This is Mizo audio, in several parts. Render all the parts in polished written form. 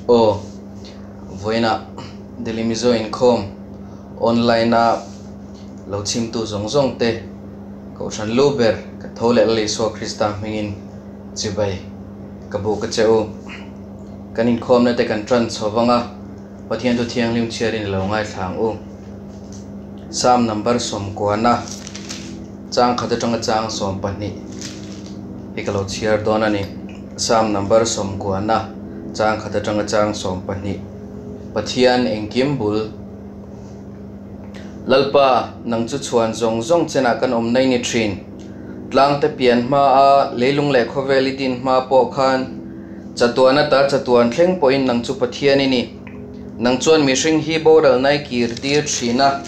Aw, vawiinah Delhi Mizo inkhawm online a lo chhimtu zawng zawng te Kohhran lu ber ka tho leh Lal Isua Krista hmingin chibai ka buk a che u. Kan inkhawmna te kan tan chho vang a, Pathian thu thianghlim chhiarin i lo ngaithla ang u. Psalm number 90 chang khat atanga chang 20 hi ka lo chhiar dawn a ni. Psalm number 90 chang khat atanga chang 20 Pathian engkim bul Lalpa nang chu chhuan zawng zawng chenah kan awm nai ni thin. Tlang te pian hma a leilung leh khawvel i din hma pawh khan chatuan ata chatuan thleng pawhin nang chu Pathian i ni. Nang chuan mihring hi boral nai kir tir thin a,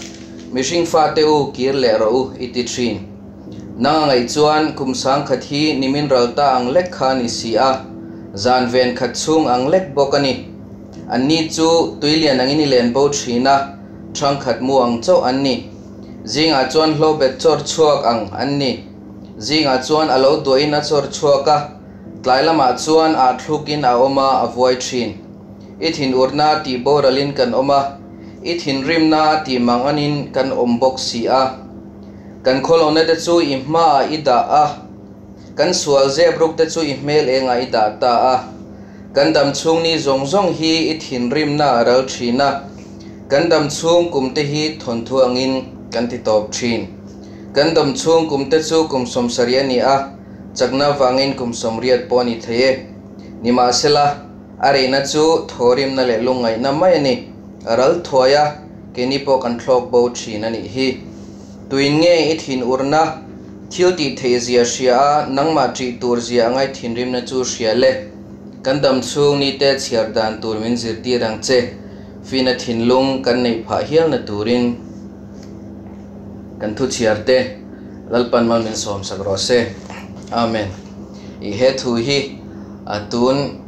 mihring fate u kir leh rawh u i ti thin. Nang a ngaih chuan kum 1000 hi nimin ral ta ang lek kha ni si a, zan ven khat chhung ang lek bawk a ni. Anni chu tuilian angin i len bo thin a, thangkhat mu ang chauh an ni. Zingah chuan hlobet chawr chhuak ang an ni. Zingah chuan a lo duahin a chawr chhuak a, tlai lamah chuan a thlukin a awm a, a vuai thin. I thin urna tih boralin kan awm a, i thinrimna tih manganin kan awm bawk si a. Kan khawlona te chu i hmaah i dah a, kan sual zep ruk te chu i hmel engah i dah ta a. Kan dam chhung ni zawng zawng hi i thinrimna a ral thin a, kan dam chhung kum te hi thawnthu angin kan ti tawp thin. Kan dam chhung kum te chu kum 70 a ni a, chakna vangin kum 80 pawh a ni thei e. Nimahsela, a reina chu thawrimna leh lungngaihna mai a ni. A ral thuai a, keini pawh kan thlawk bo thin a nih hi. Tuin nge i thin urna thil tih theih zia hria a, nangmah ṭih tur zia a ngai thinrimna chu hria le. Kan dam chhung ni te chhiar dan tur min zirtir ang che. Fina thinlung kan neih phah hialna turin kan thu chhiar te Lalpan mal min sawm sak rawh se. Amen. I he thu hi a tun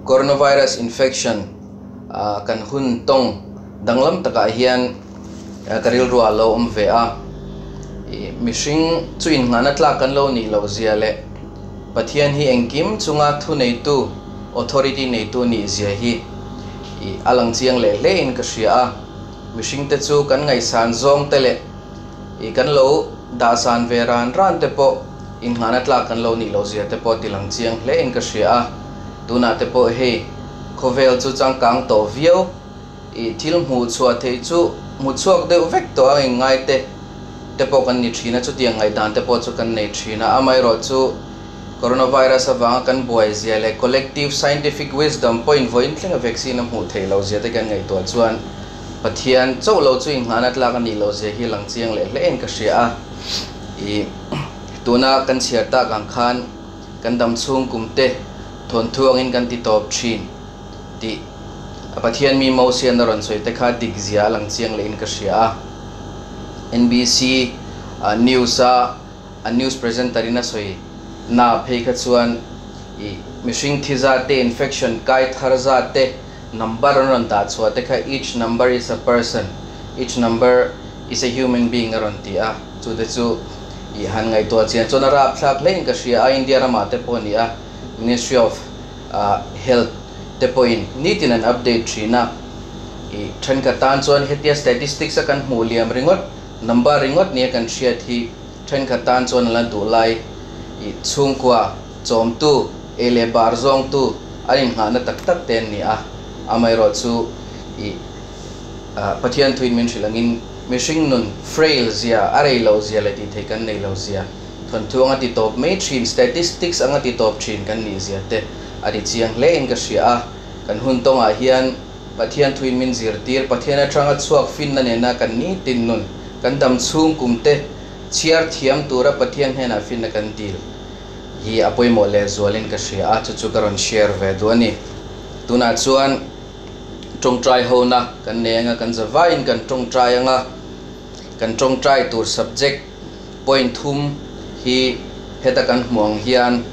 coronavirus infection kan hun tawng danglam takah hian ka rilru ah lo awm ve a. I mihring chu inngahna tlak kan lo nih loh zia leh Pathian hi engkim chunga thu neitu, authority neitu nih zia hi i a lang chiang leh hle in ka hria a. Mihring te chu kan ngaihsan zawng te leh i kan lo dahsan ve ran ran te pawh inngahna tlak kan lo nih loh zia te pawh ti lang chiang hle in ka hria a. Tunah te pawh hei khawvel chu changkang tawh viau i thil hmuh chhuah theih chu hmu chhuak deuh vek tawh ang inngai te te pawh kan ni thin a, chutiang ngaihdan te pawh chu kan nei thin a. Amaherawh chu coronavirus avanga kan buai zia leh collective scientific wisdom pawhin vawiin thlenga vaccine a hmuh theih loh zia te kan ngaihtuah chuan Pathian chauh lo chu inngahna tlak a nih loh zia hi lang chiang leh hle in ka hria a. I tuna kan chhiar tak ang khan kan dam chhung kum te thawnthu angin kan ti tawp thin tih a Pathian mi Mosian a rawn sawi te kha dik zia a lang chiang leh in ka hria a. NBC news a a news presenter in a sawi na phei kha chuan i mihring thi zat te infection kai thar zat te number an rawn dah chhuah te kha each number is a person, each number is a human being a rawn ti a. Chu te chu i han ngaihtuah chian chuan a rapthlak hle in ka hria a. India ramah te pawh a ni a, Ministry of Health te pawhin nitin an update thin a. I thenkhat tan chuan hetia statistics a kan hmuh liam ringawt, number ringawt nia kan hriat hi thenkhat tan chuan a la duh lai. I chhungkua chawmtu, ei leh bar zawngtu an inngahna tak tak te an ni a. Amaherawh chu i Pathian thuin min hrilh angin mihring nun frail zia, a rei loh zia leh tih theih kan nei lo zia, thawnthu anga ti tawp mai thin, statistics anga ti tawp thin kan nih zia te a ti chiang hle in ka hria a. Kan hun tawngah hian Pathian thuin min zirtir, Pathian atanga chhuak finna nena kan nitin nun, kan dam chhung kum te chhiar thiam tura Pathian hnenah finna kan dil hi a pawimawh leh zualin ka hria a, chu chu ka rawn share ve duh a ni. Tunah chuan tawngtai hona kan nei anga, kan zavaiin kan tawngtai anga, kan tawngtai tur subject point thum hi heta kan hmuh ang hian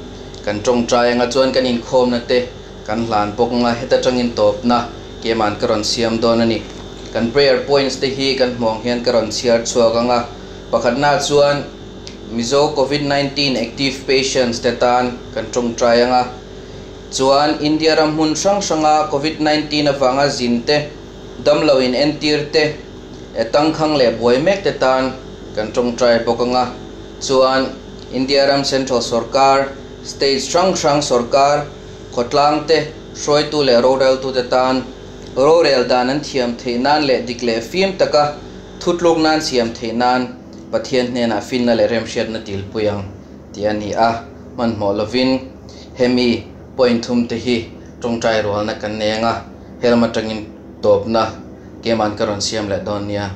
kan tawngtai anga, chuan kan inkhawmna te kan hlan bawk anga, heta tangin tawpna keman ka rawn siam dawn a ni. Kan prayer points te hi kan hmuh ang hian ka rawn chhiar chhuak anga, pakhatna chuan Mizo COVID-19 active patients te tan kan tawngtai anga, Chuan India ram hmun hrang hranga Covid 19 avanga zin te, damlo in entir te, tangkhang leh buai mek te tan kan tawngtai bawk anga. Chuan India ram Central Sorkar, State hrang hrang Sorkar, khawtlang te, hruaitu leh roreltu te tan rorel dan an thiam theih nan leh dik leh fim taka thutluk nan siam theih nan Pathian hnenah finna leh remhriatna dilpui ang tih a ni a. Hmanhmawh lovin hemi point thum te hi tawngtai rualna kan nei anga, helam atangin tawpna keimahn ka rawn siam leh dawn nia.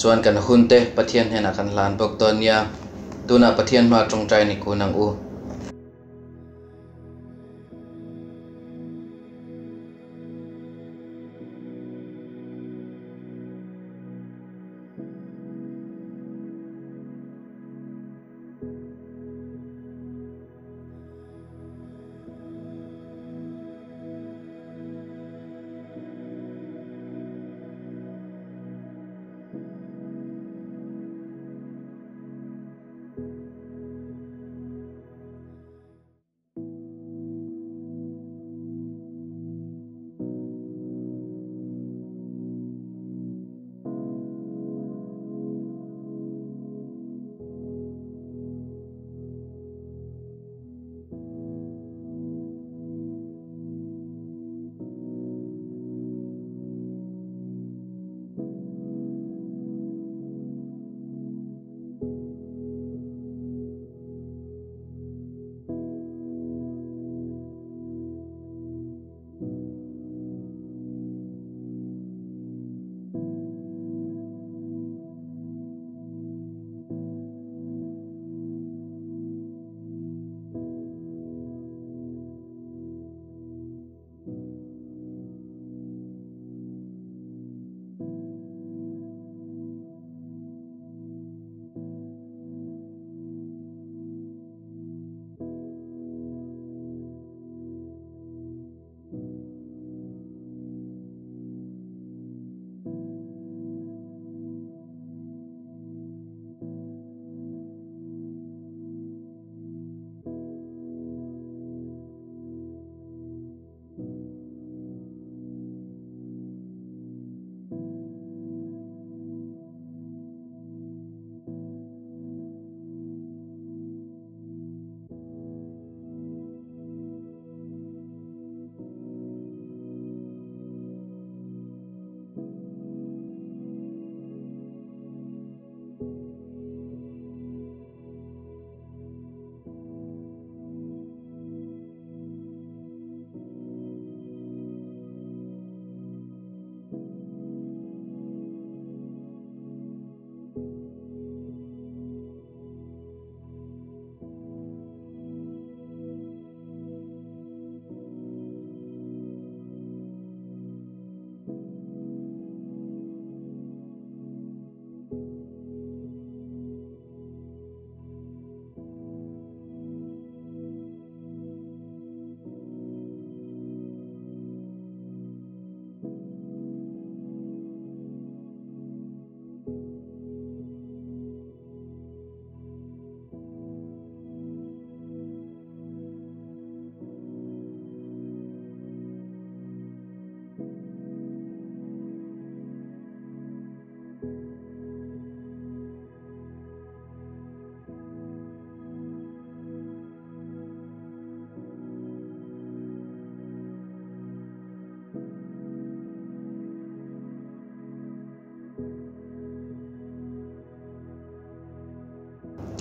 Chuan kan hun te Pathian hnenah kan hlan bawk dawn nia. Tunah Pathian hmaa tawngtai ni kun ang u.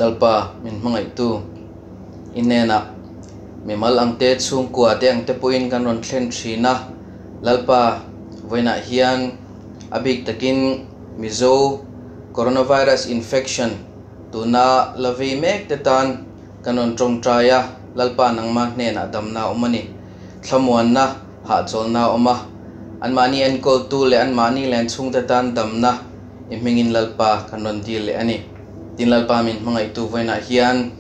Lalpa min hmangaihtu i hnenah mimal ang te, chhungkua te ang te pawhin kan rawn thlen thin a. Lalpa vawiinah hian a bik takin Mizo coronavirus infection tuna la vei mek te tan kan rawn tawngtai a. Lalpa nangma hnenah damna a awm a ni. Thlamuanna hahchawlna a awm a. Anmahni enkawltu leh anmahni len chhungte tan damna i hmingin Lalpa kan rawn dil leh a ni. Tin Lalpa min hmangaihtu vawiinah hian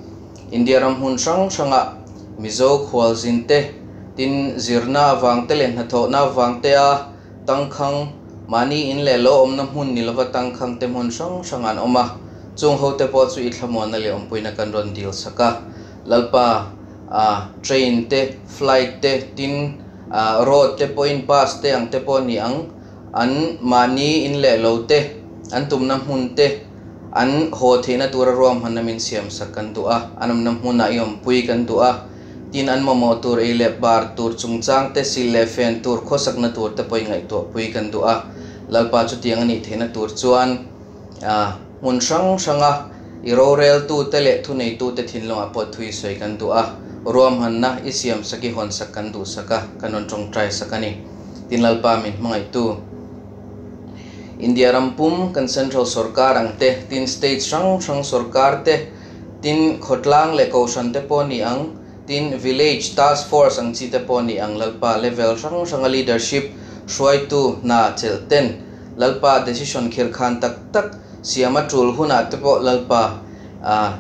India ram hmun hrang hrangah Mizo khualzin te, tin zirna avang te leh hnathawhna avang te a tangkhang mahni in leh lo awmna hmun ni lova tangkhang te hmun hrang hrangah an awm a. Chung ho te pawh chu i thlamuanna leh awmpuina kan rawn dil sak a. Lalpa. Train te, flight te, tin road te pawhin bus te ang te pawh ni ang, an mahni in leh lo te, an tumna hmun te, an haw theihna tura ruahmanna min siam sak kan duh a, an awmna hmunah i awmpui kan duh a, tin an mamawh tur ei leh bar tur chungchang te, sil leh fen tur, khawsakna tur te pawh i ngaihtuahpui kan duh a, Lalpa chutiang a nih theihna tur chuan hmun hrang hranga i roreltute leh thuneitute thinlungah pawh thui sawi kan duh a, ruahmanna i siamsak i hawnsak kan duhsak a, kan rawn tawngtai sak a ni. Tin Lalpa min hmangaihtu. India ram pum kan Central sorkar ang te, tin state hrang hrang sorkar te, tin khawtlang leh kohhran te pawh ni ang, tin village task force ang chi te pawh ni ang Lalpa level hrang hranga leadership hruaitu hna chelh ten Lalpa decision khirkhan tak tak siam a tul hunah te pawh Lalpa a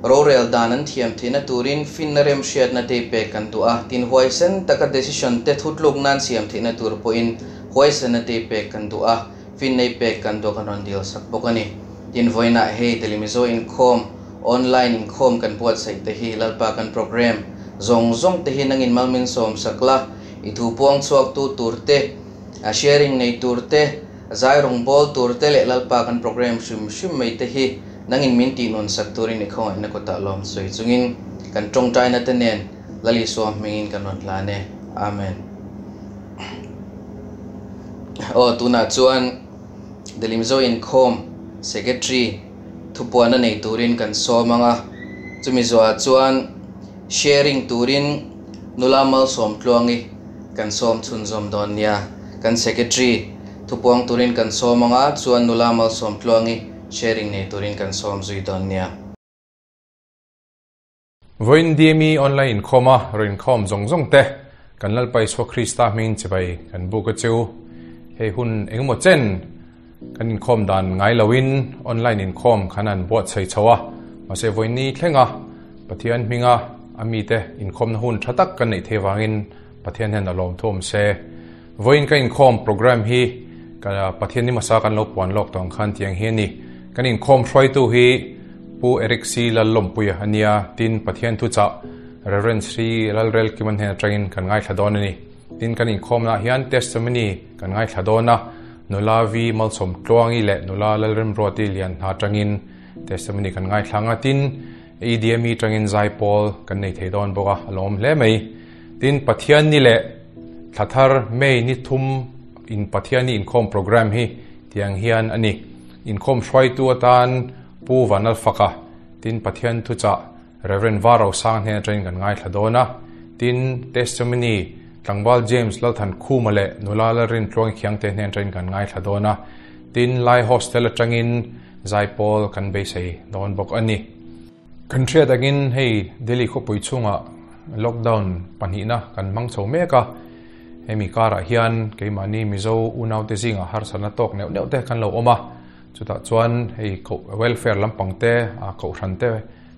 rorel dan an thiam theihna turin finna remhriatna te pek kan duh a, tin huaisen taka decision te thutluk nan siam theihna tur pawhin huaisenna te pek kan duh a, finna i pek kan duh a kan rawn dil sak bawk a ni. Tin vawiinah hei Delhi Mizo inkhawm, online inkhawm kan buatsaih te hi Lalpa kan program zawng zawng te hi nangin malmin sawm sak la, i thu puang chhuak tu tur te, a sharing nei tur te, zai rawng bawl tur te leh Lalpa kan program hrim hrim mai te hi nangin min tih nun sak turin i khawngaihna kutah lawm sawi chungin kan tawngtaina te nen Lal Isua hmingin kan rawn hlan e. Amen. Aw tunah chuan Delhi Mizo Inkhawm Secretary thupuana nei turin kan sawm ang a, chumi zuah chuan sharing turin nula malsawm tluangi kan sawm chhunzawm dawn nia. Kan Secretary thupuang turin kan sawm ang a, chuan nula malsawm tluangi sharing nei turin kan sawm zui dawn nia. Vawiin DME online inkhawm a rawn inkhawm zawng zawng te kan Lalpa Isua Krista hmingin chibai kan buk a chu. Hei hun engemaw chen kan inkhawm dan ngai loin online inkhawm khan an buatsaih chho a, mahse vawiin ni thlenga Pathian hminga a mite inkhawmna hun tha tak kan neih theih vangin Pathian hian a lawm thu awm se. Vawiin ka inkhawm program hi ka Pathian ni hmasa kan lo puan lawk tawh ang khan tiang hi a ni. Kan inkhawm hruaitu hi Pu Eric C. Lallawmpuia a nia, tin Pathian thuchah Rev. Sri Lalrel Kiman hnen atangin kan ngaithla dawn a ni. Tin kan inkhawmnaah hian testimony kan ngaithla dawn a, Nula V. Malsawm Tluangi leh Nula Lalremruati Lian hna atangin testimony kan ngaithla ang a, tin EDME atangin zaipawl kan nei thei dawn bawk a, a lawm hle mai. Tin, Pathian ni leh thla thar May ni thum in Pathian ni inkhawm program hi tiang hian a ni. Inkhawm hruaitu atan Pu Vanlalfaka, tin Pathian thuchah Rev. Varo Sang hnen atangin kan ngaithla dawn a. Tin, Testimony Tlangval James Lalthan Khuma leh Nula Lalrin Tluangi Khiangte hnen atangin kan ngaithla dawn a. Tin, Lai Hostel atangin Zaipawl kan beisei dawn bawk a ni. Kan hriat angin hei Delhi khawpui chhungah lockdown pahnihna kan hmang chho mek a, hemi karah hian keimahni Mizo unaute zingah harsatna tawk neuh neuh te kan lo awm a, chutah chuan hei welfare lampang te, kohhran te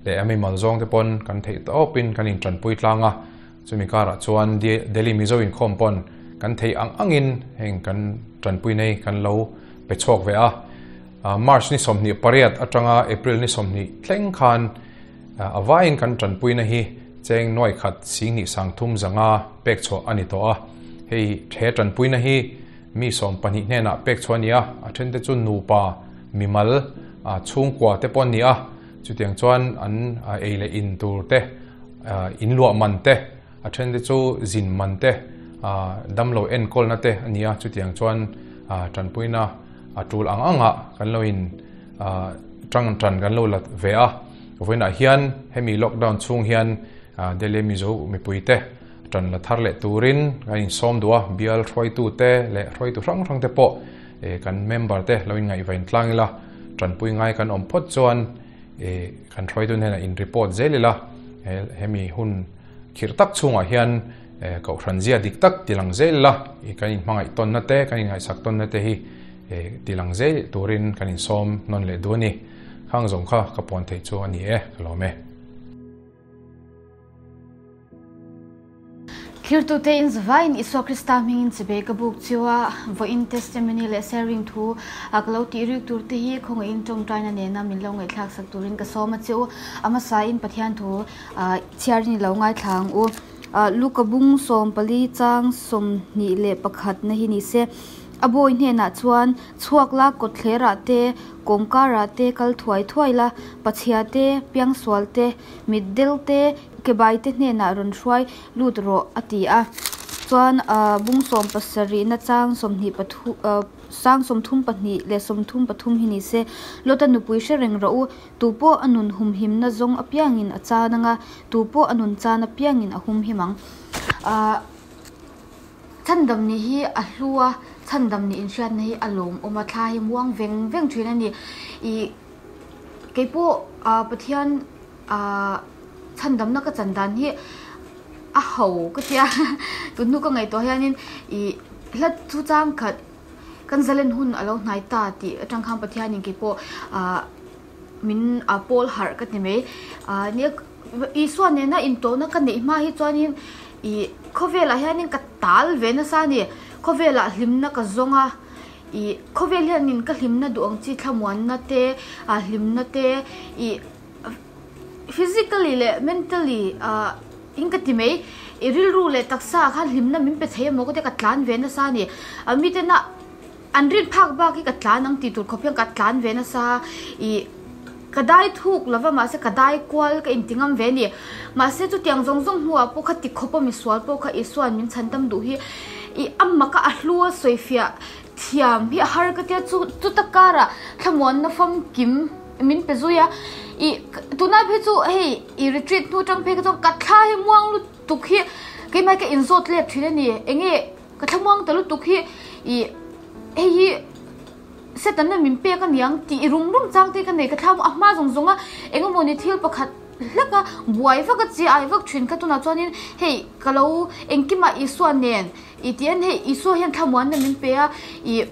leh a mimal zawng te pawn kan theih tawpin kan intanpui tlang a, chumi karah chuan Delhi Mizo inkhawm pawn kan theih ang angin heng kan tanpui nei kan lo pe chhuak ve a. March ni 28 atanga April ni 20 thleng khan a vaiin kan tanpuina hi cheng nuai khat sing hnih sang thum zanga pek chhuah a ni tawh a. Hei he tanpuina hi mi 12 hnenah pek chhuah a ni a, a thente chu nupa, mimal, chhungkua te pawh an ni a, chutiang chuan an ei leh in tur te, in luah man te, a thente chu zin man te, damlo enkawlna te a ni a, chutiang chuan tanpuina a tul ang angah kan lo in tang tan kan lo la ve a. Vawiinah hian hemi lockdown chhung hian Delhi Mizo mipui te tan la thar leh turin kan insawm duh a, bial hruaitu te leh hruaitu hrang hrang te pawh kan member te lo inngaihvain tlang ila, tanpui ngai kan awm phawt chuan kan hruaitu hnenah in report zel ila, hemi hun khirh tak chhungah hian kohhran zia dik tak tilang zel ila, kan inhmangaih tawnna te, kan inngaihsak tawnna te hi tilang zel turin kan insawm nawn leh duh a ni. Khang zawng kha ka puan theih chu a ni e, ka lawm e. Thirtute in zavaiin Isua Krista hmingin chibei ka buk chiu a, vawiin testimony leh sharing thu a ka lo tih rik tur te hi khawngaihin tawngtaina nena min lo ngaihthlak sak turin ka sawm a che u. A hmasain Pathian thu chhiarin i lo ngaithla ang u. Luka bung 14 chang 21 na hi ni se, A bawi hnenah chuan chhuak la kawtthlerah te, kawngkarah te kal thuai thuai la, pachhia te, piangsual te, mitdel te, kebai te hnenah rawn hruai lut rawh a ti a. Chuan bung 70 na chang 20 pathu sang 32 leh 33 hi ni se, Lota nupui hre reng rawh u, tupawh a nun humhimna zawng apiangin a chan anga, tupawh a nun chan apiangin a humhim ang. Chhandam nih hi a hlu a, chhandam nih inhriatna hi a lawmawm a, thla hi muang veng veng thin a ni. Ih keipawh Pathian ah chhandamna ka chan dan hi a ho ka tia tun hnu ka ngaihtuah hianin ih hla chu chang khat kan zalen hun a lo hnai ta tih atang khan Pathianin keipawh ah min a pawl harh ka ti mai ah nia Isua nena intawhna ka neih hma hi chuanin ih khawvelah hianin ka tal ve nasa a ni khawvelah hlimna ka zawng a. Ih khawvel hianin ka hlimna duh ang chi thlamuanna te ah hlimna te ih physically leh mentally ah in ka ti mai ih rilru leh taksa ah khan hlimna min pe thei emaw ka tia ka tlan ve nasa a ni ah miten a an rin phak bak hi ka tlan ang tih tur khawp hian ka tlan ve nasa ih ka dai thuk lova mahse ka dai kual ka inti ngam ve a ni mahse chutiang zawng zawng hnuah pawh kha ti khawp a misual pawh kha Isua'n min chhan tam duh hi ih a mak a a hlu a sawifiah thiam hi a har ka tia chu chuta karah thlamuanna famkim min pe zui a ih tunah phei chu hei ih retreat hnu atang phei kha chuan ka thla hi muang lutuk hi keimah hi ka inzawt let thin a ni enge ka thlamuang ta lutuk hi ih hei hi. Setana min pek a niang tih rum rum chang te ka nei ka thlam a hma zawng zawng a engemaw ni thil pakhat hlek a buai vak a chi ai vak thin kha tunah chuanin hei ka lo engkimah Isua nen ih tih hian hei Isua hian thlamuanna min pe a ih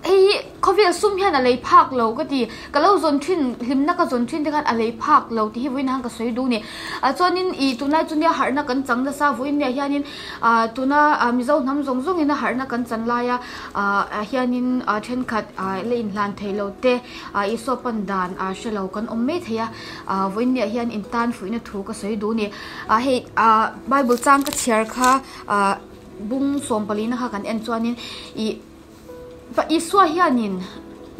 hei hi khawvel sum hian a lei phak lo ka ti ka lo zawn thin hlimna ka zawn thin te khan a lei phak lo tih hi vawiin ah khan ka sawi duh a ni ah chuanin ih tunlai chu nia harhna kan chang nasa vawiin nia hianin ah tuna ah Mizo hnam zawng zawngin a harhna kan chan lai a. Ah hianin ah thenkhat ah la inhlan thei lo te ah Isua pan dan ah hre lo kan awm mai thei a ah vawiinniah hian in tan fuihna thu ka sawi duh a ni ah hei ah bible chang ka chhiar kha ah bung 14 na kha kan en chuanin ih Isua hianin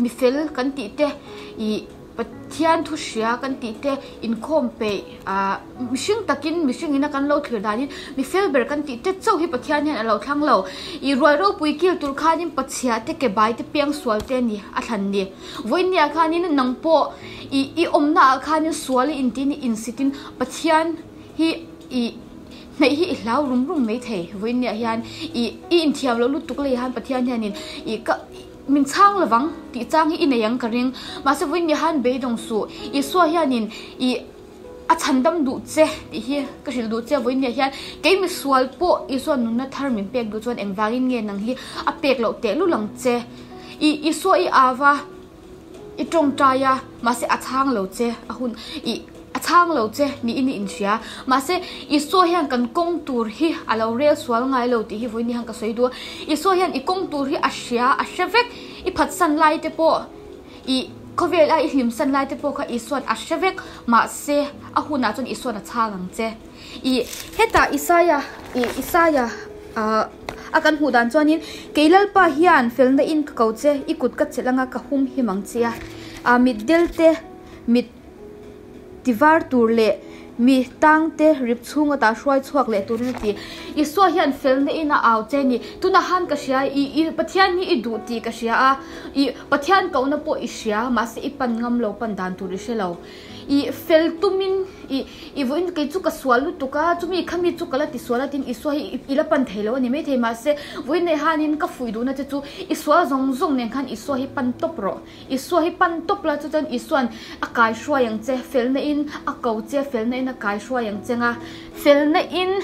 mifel kan tih te ih. Pathian thu hria kan tih te inkhawm peih ah mihring takin mihring ina kan lo thlir danin mi fel ber kan tih te chauh hi Pathian hian a lo thlang lo. Ih ruai ropui kil tur khanin pachhia te ke bai te piang sual te a ni a thlan ni. Vawinia khanin nang pawh ih i awmna ah khanin sual i intin i insitin Pathian hi ih hnaih hi i hlau rum rum mai thei. Vawinia hian ih i inthiam loh lutuk lei han Pathian hianin ih ka Min chhang lovang tih chang hi i nei ang ka ring. Mahse vawiin ni han beidawng suh. Isua hianin i a chhandam duh che tih hi ka hrilh duh che. Vawiin ni ah hian kei misual pawh Isua nunna thar min pek duh chuan engvangin nge nang hi a pek loh tehlul ang che. I Isua i au a, i tawngtai a, mahse a chhang lo che a hun i a chhang lo che niin i inhria. Mahse Isua hian kan kawng tur hi a lo rel sual ngai lo tih hi vawiin ni han ka sawi duh a. Isua hian i kawng tur hi a hria, a hre vek. I phatsan lai te pawh, i khawvel a i hlimsan lai te pawh kha Isua'n a hre vek. Mahse a hunah chuan Isua'n a chhang ang che. I hetah Isaia, i Isaia ah a kan hmuh dan chuanin kei Lalpa hian felna in ka ko che, i kut ka chelh anga ka hum him ang che a. Ah mitdel te, mit. Ti var tur leh mi tang te rip chhung ata hruai chhuak leh turin a ti. Isua hian felna in a au che a ni. Tunah han ka hria i i Pathian hi i duh tih ka hria a, i Pathian kohna pawh i hria mahse i pan ngam lo pan dan tur i hre lo. I fel tumin i i vawiin kei chu ka sual lutuk a, chumi khami chu ka la ti sual a tin Isua hi i la pan thei lo a ni maithei mahse vawiin nei hanin ka fuih duhna che chu i sual zawng zawng nen khan Isua hi pan tawp rawh. Isua hi pan tawp la chu chuan Isua'n a kai hruai ang che, felna in a ko che, felna in a kai hruai ang che nga, felna in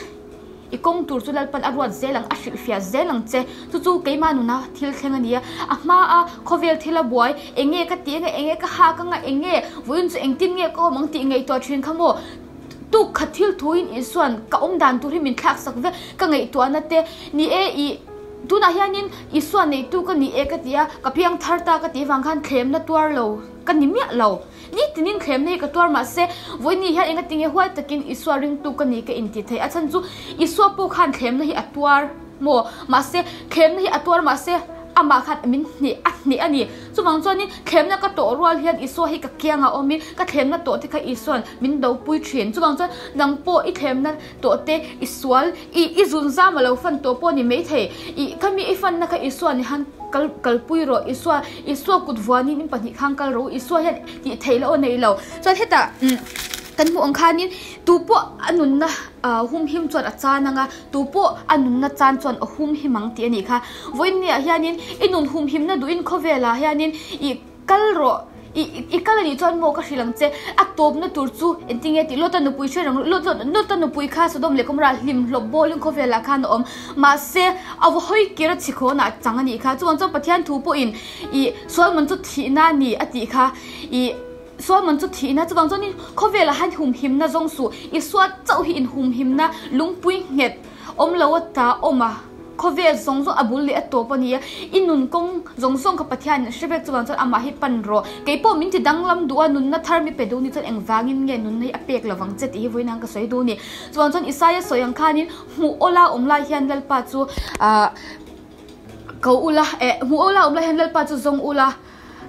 i kawng tur chu Lalpan a ruat zel ang, a hrilhfiah zel ang che. Chu chu keimah nuna thil thleng a ni a, a hma a khawvel thil a buai, eng nge ka tih anga, eng nge ka hak anga, eng nge vawiin chu engtin nge ka awm ang tih ngaihtuah thin kha maw? Tuk khat thil thuin Isuan ka awm dan tur hi min thlak sak vek, ka ngaihtuahna te ni e i tunah hianin Isua neitu ka ni e ka ti a, ka piang thar ta ka tih vang khan thlemna tuar lo ka ni miah lo. Nitinin thlemna hi ka tuar mahse vawiini hian engatinge huai takin Isua ringtu ka ni ka inti thei a chhan chu Isua pawh khan thlemna hi a tuar maw? Mahse thlemna hi a tuar mahse amah khan min hneh a hneh a ni. Chuvang chuanin thlemna ka tawh rual hian Isua hi ka kiangah awmin ka thlemna tawh te kha Isua'n min dopui thin. Chuvang chuan nang pawh i thlemna tawh te i sual i i zun zam a lo fan tawh pawh ni maithei. I khami i fanna kha Isua ni han kal kalpui rawh. Isua Isua kut vuanin in pahnih khan kal rawh u. Isua hian tih theih loh a nei lo. Chuan hetah kan hmuh ang khanin tu pawh a nunna humhim chuan a chan ang a, tu pawh a nunna chan chuan a humhim ang tih a nih kha. Vawiinniah hianin i nun humhimna duhin khawvelah hianin i kal rawh, i i kal anih chuan maw ka hrilh ang che, a tawpna tur chu engtinge tih Lota nupui hre reng rawh, Lota nupui kha Sodom leh Gomorrah hlim hlawp bawlin khawvelah khan a awm, mahse a va hawi kir a chhikhawnah a chang a nih kha, chuvang chuan Pathian thu pawhin i sualman chu thihna a ni a tih kha i sualman chu thihna, chuvang chuanin khawvelah hian humhimna zawng suh, i suat chauh hi inhumhimna lungpui nghet awm lo a ta awm a. Khawvel zawng zawng a bul leh a tawp a ni a, i nun kawng zawng zawng kha Pathian in hre vek chuvang chuan amah hi pan rawh. Kei pawh min ti danglam duh a, nunna thar mi pe duh ni chuan engvangin nge nunna hi a pek lo vang che tih hi vawiin ang ka sawi duh a ni. Chuvang chuan Isaia sawi ang khanin hmuh awla awm lai hian Lalpa chu ah ko ula eh hmuh awla awm lai hian Lalpa chu zawng ula.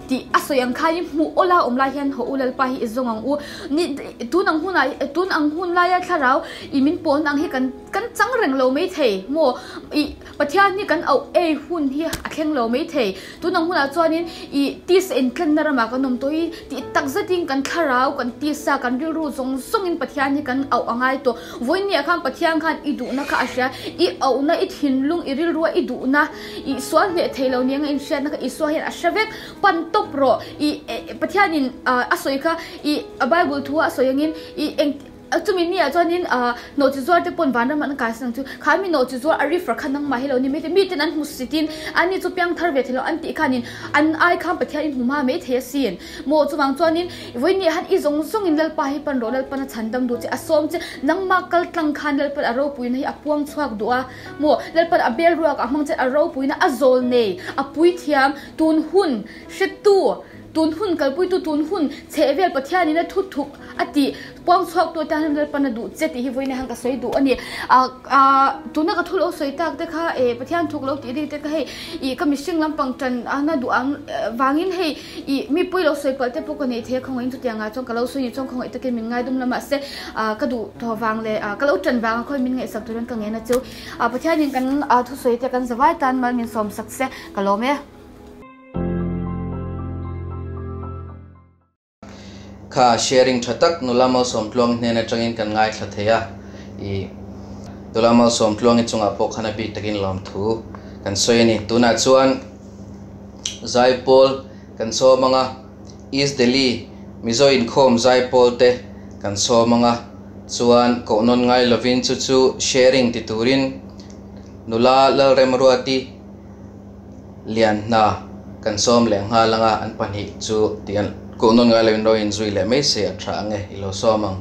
Tih a sawi ang khain hmuh awla awm lai hian haw u Lalpa hi i zawng ang u. Ni tun ang hunah tun ang hun laia thlarau i min pawn ang hi kan kan chang reng lo mai thei maw? I Pathian hi kan auh ei hun hi a thleng lo mai thei. Tun ang hunah chuanin i tisa intlenna ramah kan awm tawh i tih tak zetin kan thlarau kan tisa kan rilru zawng zawngin Pathian hi kan auh a ngai tawh. Vawiinniah khan Pathian khan i duhna kha a hria, i auhna i thinlung i rilrua i duhna I sual hneh thei lo nia nga inhriatna kha Isua hian a hre vek, pan tawp rawh. I Pathianin a sawi kha i Bible thu a sawi angin i eng chumi ni ah chuanin nawhchi zuar te pawn vanram an kai san ang chu. Kha mi nawhchi zuar a refer kha nangmah hi lo ni maithei miten an hmu sitin an ni chu piang thar ve thei lo an tih khanin an ai khan Pathian in hmu hma maithei asin. Maw chuvang chuanin vawiin ah hian i zawng zawngin Lalpa hi pan rawh Lalpan a chhan dam duh che a sawm che nangmah kal tlang khan Lalpan a ropuina hi a puang chhuak duh a. Maw, Lalpan a bel ruak a hmang chet a ropuina a zawl nei, a puithiam, tun hun hretu, tun hun kalpuitu, tun hun chhehvel Pathianin a thu thup a tih puang chhuaktu atan hian Lalpan a duh che tih hi vawiin hian ka sawi duh a ni. Tuna ka thu lo sawi tak te kha e Pathian thuk lo tih ri te kha hei ih ka mihring lampang tan a duh ang vangin hei Ih, mi pui lo sawi palh te pawh ka nei thei a, khawngaihin chutiang ah chuan ka lo sawi ni chuan khawngaih takin min ngaidum la mahse ka duh tawh vang leh ka lo tan vang a khawi min ngaihsak turin ka ngen a chu. Pathianin kan thusawi te kan zavai tan mal min sawm sak se ka lawm e. Kha sharing tha tak nula Malsawmtluangi hnen atangin kan ngaithla thei a, ih nula Malsawmtluangi chungah pawh khan a bik takin lawmthu kan sawi a ni. Tunah chuan. Zaipawl kan sawm ang a, East Delhi Mizo inkhawm zaipawl te kan sawm ang a, chuan koh nawn ngai lovin chu chu sharing ti turin nula Lalremruati lian hna kan sawm leh nghal ang a, an pahnih chu tih an koh nawn ngai lovin ro inzui leh mai se a tha ang e, i lo sawm ang.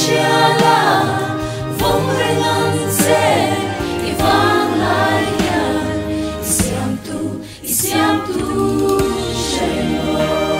hria la, vawng reng ang che i vang lai hian, i siamtu, i siamtu hre reng rawh.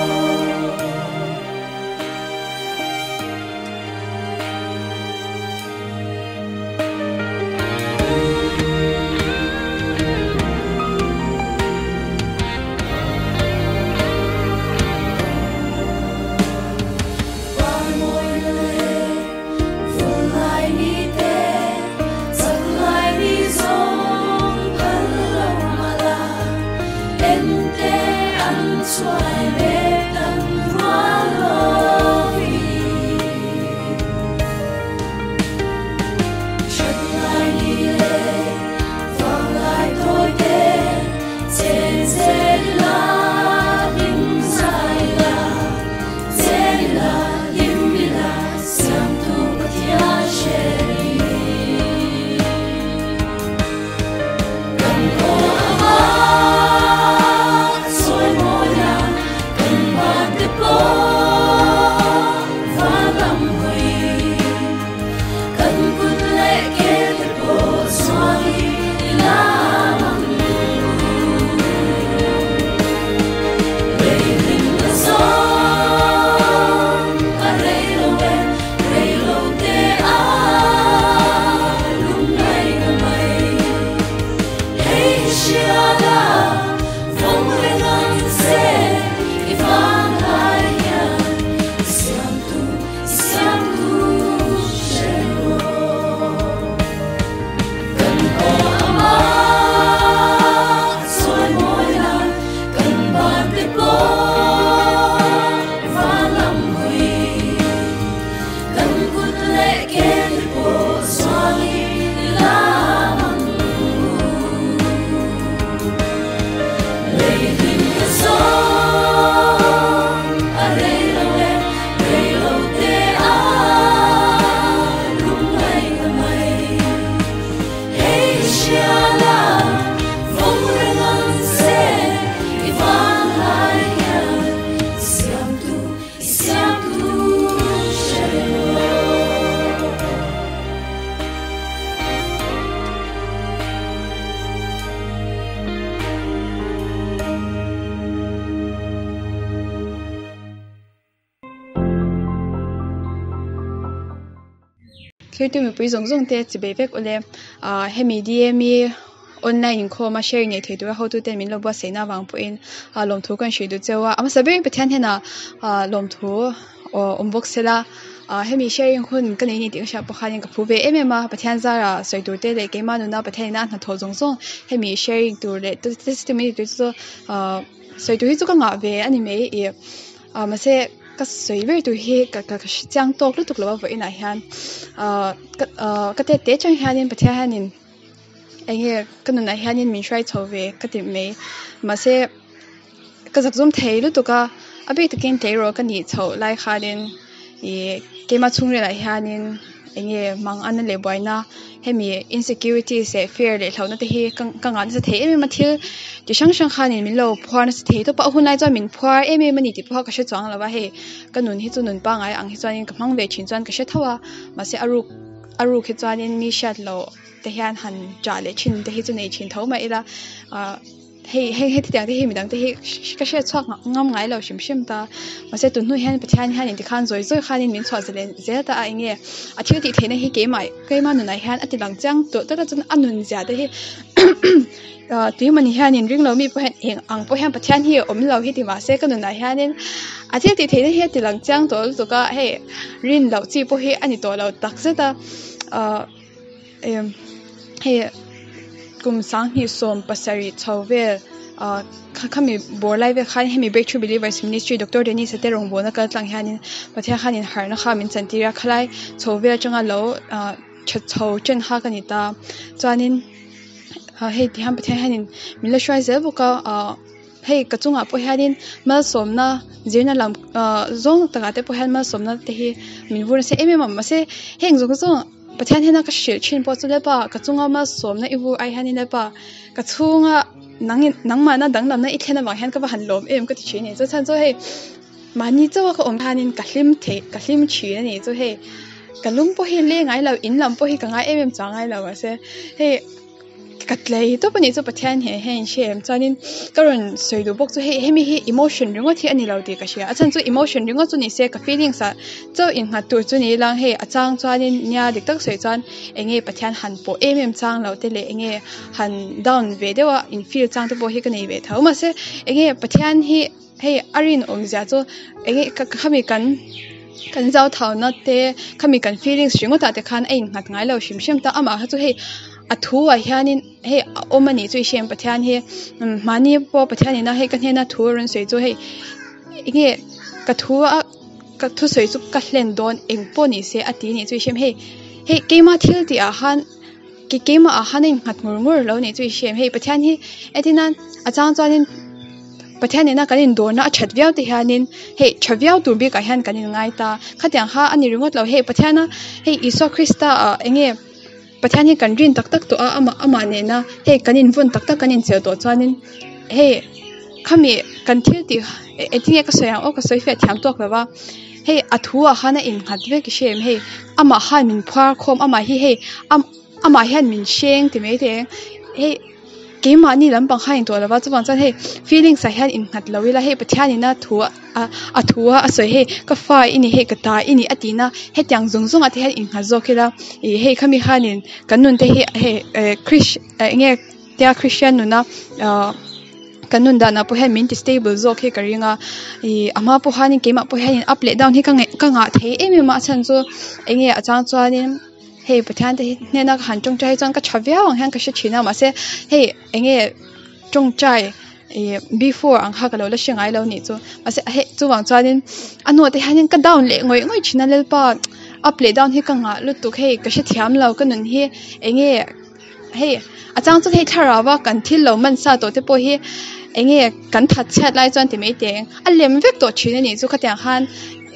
Thirtu mipui zawng zawng te chi bei vek ule ah hemi D_M_E online inkhawm a share ngei thei tura hotute min lo buatsaihna avang pawhin ah lawmthu kan hrilh duh cheu a a hmasa berin Pathian hnenah ah lawmthu aw awm bawk sela ah hemi sharing hun ka nei ni tih ka hriat pawh khanin ka phu ve em em a Pathian zara sawi tur te leh keimah nuna Pathian ina a hnathawh zawng zawng hemi sharing tur leh testimony tur chu ah sawi tur hi chu ka ngah ve a ni mai ih ah mahse. Ka sawi ber tur hi ka ka hre chiang tawk lutuk lo a vawiinah hian ahh ka ahh ka tet te atang hianin Pathian hianin eng nge ka nunah hianin min hruai chho ve ka ti mai mahse ka zakzawm thei lutuk a a bik takin tleirawl ka nih chhoh lai khanin ih keimah chhungril ah hianin eng nge mang ana leh buaina hemi insecurities leh fear leh hlauhna te hi ka ka ngah nasa thei em em a thil chi hrang hrang khanin min lo phuar nasa thei tawp a a hunlai chuan min phuar em em a ni tih pawh ka hre chuang lo a hei ka nun hi chu nun pangngai ang hi chuanin ka hmang ve thin chuan ka hre tho a mahse a ruk a ruk hi chuanin mi hriat loh te hian han chah leh thin te hi chu nei thin tho mah ila ah. Hei hei heti tiang te hi midang te hi ka hriat chhuak ngam ngai lo hrim hrim ta. Mahse tun hnu hian Pathian hian intikhan zawi zawi khanin min chhuah zalen zel ta a enge a thil tih theihna hi keimah keimah nunah hian a ti lang chiang tawh tlat a chuan a nun zia te hi tuimawni hianin ring lo mi pawh hian eng ang pawh hian Pathian hi a awm lo hi ti mahse ka nunah hianin a thil tih theihna hi a ti lang chiang tawh lutuk a hei rin loh chi pawh hi a ni tawh lo takzet a ah. Hei kum sanghnih sawm pasarih chho vel ah khami bawr lai vel khan hemi breakthrough believers ministry doctor Dennis a te rawngbawlna kal tlang hianin Pathian khanin harhna kha min chantir a khalai chho vel atanga lo ah tha chho chen kha ka ni ta chuanin hei ti hian Pathian hianin min la hruai zel bawk a ah. Hei ka chungah pawh hianin malsawmna zirna lam ahh zawng takah te pawh hian malsawmna te hi min vur nasa em em a mahse heng zawng zawng Pathian hian a ka hrilh thin pawh chu Lalpa ka chunga malsawmna i vur ai hianin Lalpa ka chhunga nang nangmahna danglamna i thlen avang hian ka va han lawm em ka ti thin a ni chu chhan chu hei mahni chauha ka awm hianin ka hlim theih ka hlim thin a ni chu hei. Ka lung pawh hi leng ngai lo in lam pawh hi ka ngai em em chuang ngai lo mahse hei ka tlei tawp a nih chu Pathian he hian in hria em chuanin ka rawn sawi duh bawk chu hei hemi hi emotion ringawt hi a ni lo tih ka hria a chhan chu emotion ringawt chu ni se ka feelings ah chauh innghat tur chu ni ila hei a chang chuanin nia dik tak sawi chuan eng nge Pathian han pawh em em chang lo te leh eng nge han down ve deuh a in feel chang te pawh hi ka nei ve tho mahse eng nge Pathian hi. Hei a rinawm zia chu eng nge ka khami kan kan zau thau na te khami kan feelings ringawt ah te khan a innghat ngai lo hrim hrim ta amah kha chu hei a thu ah hianin hei a awm a nih chu i hriat Pathian hi mahni pawh Pathian ina hei ka hnena thu a rawn sawi chu hei eng nge ka thu a ka thusawi chu ka hlen dawn eng pawh ni se a ti a nih chu i hriat hei hei keima thil tih ah khan. Ke keimah ah khan a innghat ngur ngur lo nih chu i hria em hei Pathian hi entin nan a chang chuanin Pathian nena kan indawrna a that viau te hianin hei tha viau tur bikah hian kan inngai ta khatiang kha a ni ringawt lo hei Pathiana hei Isua Krista ah eng nge Pathian hi kan rin tak tak tawh a amah amah nena hei kan invawn tak tak kan inchel tawh chuanin hei khami kan thil tih engtin nge ka sawi ang aw ka sawi fiah thiam tawk lo va. Hei a thu ah khan a innghat vek i hria em hei amah khan min phuar khawm amah hi hei amah hian min hreng ti mai thei ang hei keimahni lampang khan in tawh lova chuvang chuan hei feelings ah hian innghat lo ila hei Pathianin a thu a thu a a sawi hei ka fa i ni hei ka ta i ni a tih na hetiang zawng zawng ah te hian innghat zawk ila ih hei khami khanin kan nun te hi hei eh Chris eng nge tia Christian nuna ah. Kan nun danah pawh hian min ti stable zawk hi ka ring a ih a hma pawh hianin keimah pawh hianin up leh down hi ka ngaih ka ngah thei em em a a chhan chu eng nge a chang chuanin hei Pathian te hi hnena ka han tawngtai hi chuan ka tha viau ang hian ka hre thin a mahse hei eng nge tawngtai ih before ang kha ka lo la hre ngai lo nih chu mahse hei chuvang chuanin a hnuah te hianin ka down leh ngawih ngawih thin a Lalpa up leh down hi ka ngah lutuk hei ka hrethiam lo ka nun hi eng nge. Hei a chang chuan hei thlarau a kan thil lo man sa tawh te pawh hi eng nge kan that chhiat lai chuan ti mai teh ang a lem vek tawh thin a nih chu khatiang khan